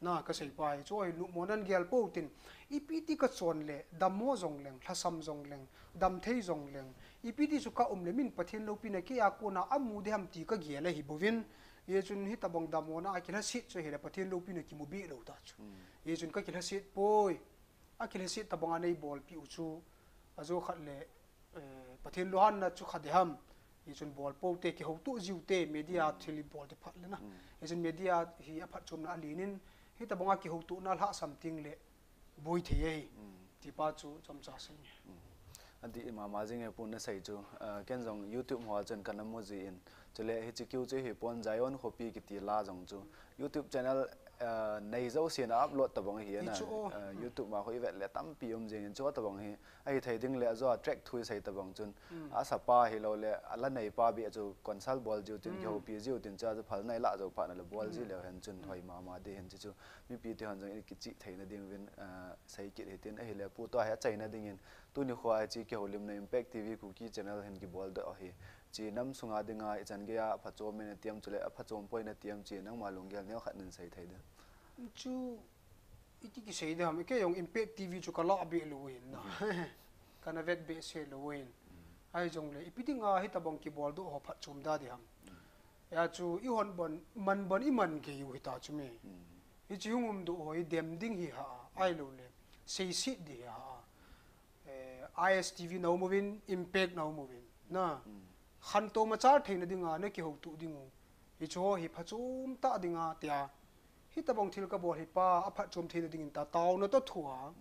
na ka seipa hi chu ahi, nopmo nan gel pou tin, ipi ti ka chon le dammo jongleng, lhasam jongleng, damthei jongleng, Ipi ti chu ka um le min Pathen loupina kei a kona amu ding ham ti ka gel ahi bouvin. Hichun hitabang damlouna a kilhaset chu ahile Pathen loupina kimu be lou ta chu. Hichun ka kilhaset poi. A kilhaset tabanga nei bolpeh u chu ajo khat le, eh, Pathen lunghanna chu kha ding ham. Hichun bol pou te, kihoutoh jiu te, media thil i bol te phat le na. Hichun media hi aphatchomna alen in, hitabanga kihoutohna lhahsam teng le boi thei ahi. Ti pa chu chomcha sei nge. Adih mama jing e pu na sei chu. Ah, ken jong YouTube hoa chun kana mu ji in. Chule hiche kiu chu hi pon Zion khopi kiti la jong chu. YouTube channel, ah, nei jouse na upload tabang ahi na. Hichu o. Ah, YouTube ma khu i vet le tampi um jing in chu tabang hi. Ahi thei ding le ajo a track thu i sei tabang chun. Asa pa hilou le ala nei pa beh chu consult bol jiu tin kihoupi jiu tin chu ajo phal nai la jo phat na le bol ji leu hen chun hoi mama ding hin chu chu. Mipi te hon jong i kichih theina ding uvin, ah, sei kit hitin ahile pu tua hi achaina ding in. Tuni khoa hiche kihoulimna Impact T V Kuki channel hin kibol doh ahi. Hiche nam sunga dinga ichan geiya aphatchom in ati am chule aphatchom poi nati am hiche nangma lunggel neo khat nin sei thei ding. Chu iti kisei ding ham, kei jong Impact T V chu ka lah be lou hin na. Kana vet behseh lou hin. Ahi jongle ipi dinga hitabang kibol doh ho phatchom da ding ham. Hia chu i hon bon, man bon i man kei u hita chu me. Hiche hung um doh ho hi dem ding hi ha, ahilou le seiset ding hi ha. Eh, I S T V na um uvin, Impact na um uvin. Na, khantou machal theina dinga na kihoutoh ding u. Hichu ho hi phachom tah dinga tia. Hitabang thil ka bol hi pa, aphatchom theina dingin ta, taona toh thua.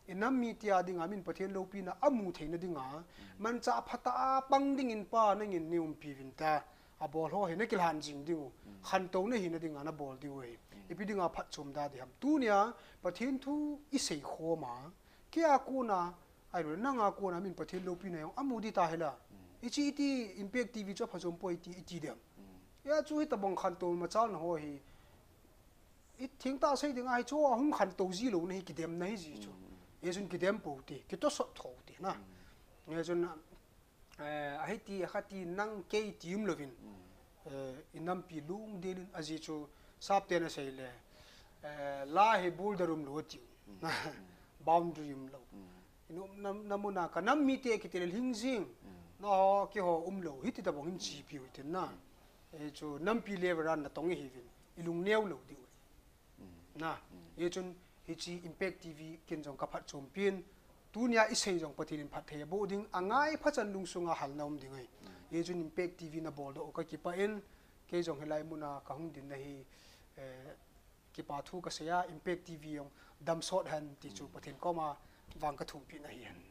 I nam mite a dinga min Pathen loupina amu theina dinga. Manchah phatah a pang dingin pa, nangin nei umpi uvin ta. Abol ho hi na kilhan jing ding u. Khantou na hina dinga na bol diu ahi. Ipi dinga phatchom da ding ham. Tunia, Pathen thu i sei khom a. Kei a kona, ahilou le nang a kona min Pathen loupina jong amu ding ta hila. Hiche iti Impact T V chu aphatchom poi iti, iti dem. Hia chu hitabang khantou machalna ho hi. I thengtah sei ding ahi chu ahung khantou ji louna hi kidemna hi ji chu. Hichun kidem pou te, kitosot thou te na. Hichun, eh, ahi ti, akha ti nang kei ti um louvin. Eh, i nampi lungdel in ajeh chu sapten asei le. Eh, la hi boulder um lou tiu. Boundary um lou. I nom na, na muna ka nam mite kiti le lhing jing. Na ho, kei ho um lou. Hiti tabang hin chepi u hitin na. Eh, chu nampi level a na tong i hiuvin. I lung neo lou diu. Na, hichun hiche Impact T V ken jong ka phatchompi in, tunia i sei jong Pathen in phatthei aboh ding, angai phachan lungsunga halna um ding ahi. Hichun Impact T V na bol doh u ka kipah in, kei jong hilai muna ka hung dinna hi, eh, kipa thu ka sei a, Impact T V jong damsot hen ti chu Pathen koma vang ka thumpi na hi hen.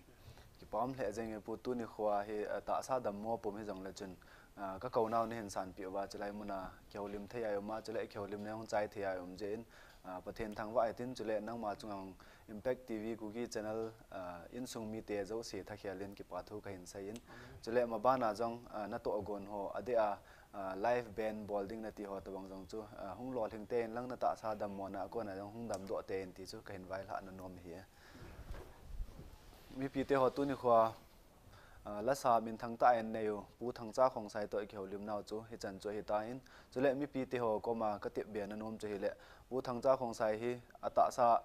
Kipah lheh jeng e pu, tuni khoa hi, eh, tahsa dammo pum hi jongle chun, ah, ka kounau na hin sanpeh uva, chulai muna kihoulim thei a i um a, chule kihoulimna jong chai thei a i um jeh in, ah, Pathen thangvah hitin, chule nangma chunga Impact T V Kuki channel, ah, insung mite jouse thakhel in kipa thu ka hin sei in. Chule mabana jong, ah, na tohgon ho, adeh a, ah, live band bol ding na ti ho tabang jong chu, ah, hung lolhing tei in lang, na tahsa dammona a kona jong hung damdoh tei in ti chu ka hin vailhah na nom ahi. Mipite ho tuni khoa, ah, lasa minthang tah in nei u, Pu Thangcha Khongsai toh i kihoulimnau chu hichan chu ahitan, chule mipite ho koma ka tepbe na nom chu hile, Pu Thangcha Khongsai hi atahsa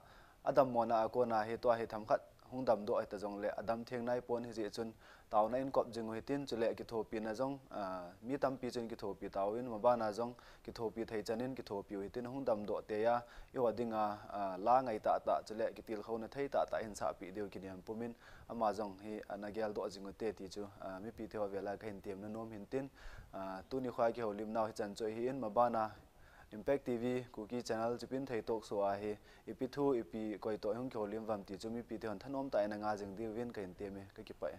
adammona a kona hi tua hi themkhat hung damdoh hita jongle adam theng naipon, hijeh chun taona in kop jing u hitin, chule kithopina jong, ah, mi tampi chun kithopi tauvin, mabana jong kithopi thei chan in kithopi u hitin, hung damdoh tei a, eiho dinga, ah, la ngai tahtah, chule kitilkhouna thei tahtah hin sahpeh diu kiniam pumin, ama jong hi ana geldoh jing u te ti chu, ah, mipite ho vela ka hin tem na nom hintin, ah, tuni khoa kihoulimnau hichan chu ahin, mabana Impact T V Kuki channel Chipinthei Talk Show a hi ipi thu, ipi koi toh hung kihoulim uvam ti chu mipite hon thanom tah in na nga jing diuvin ka hin tem e, ka kipah e.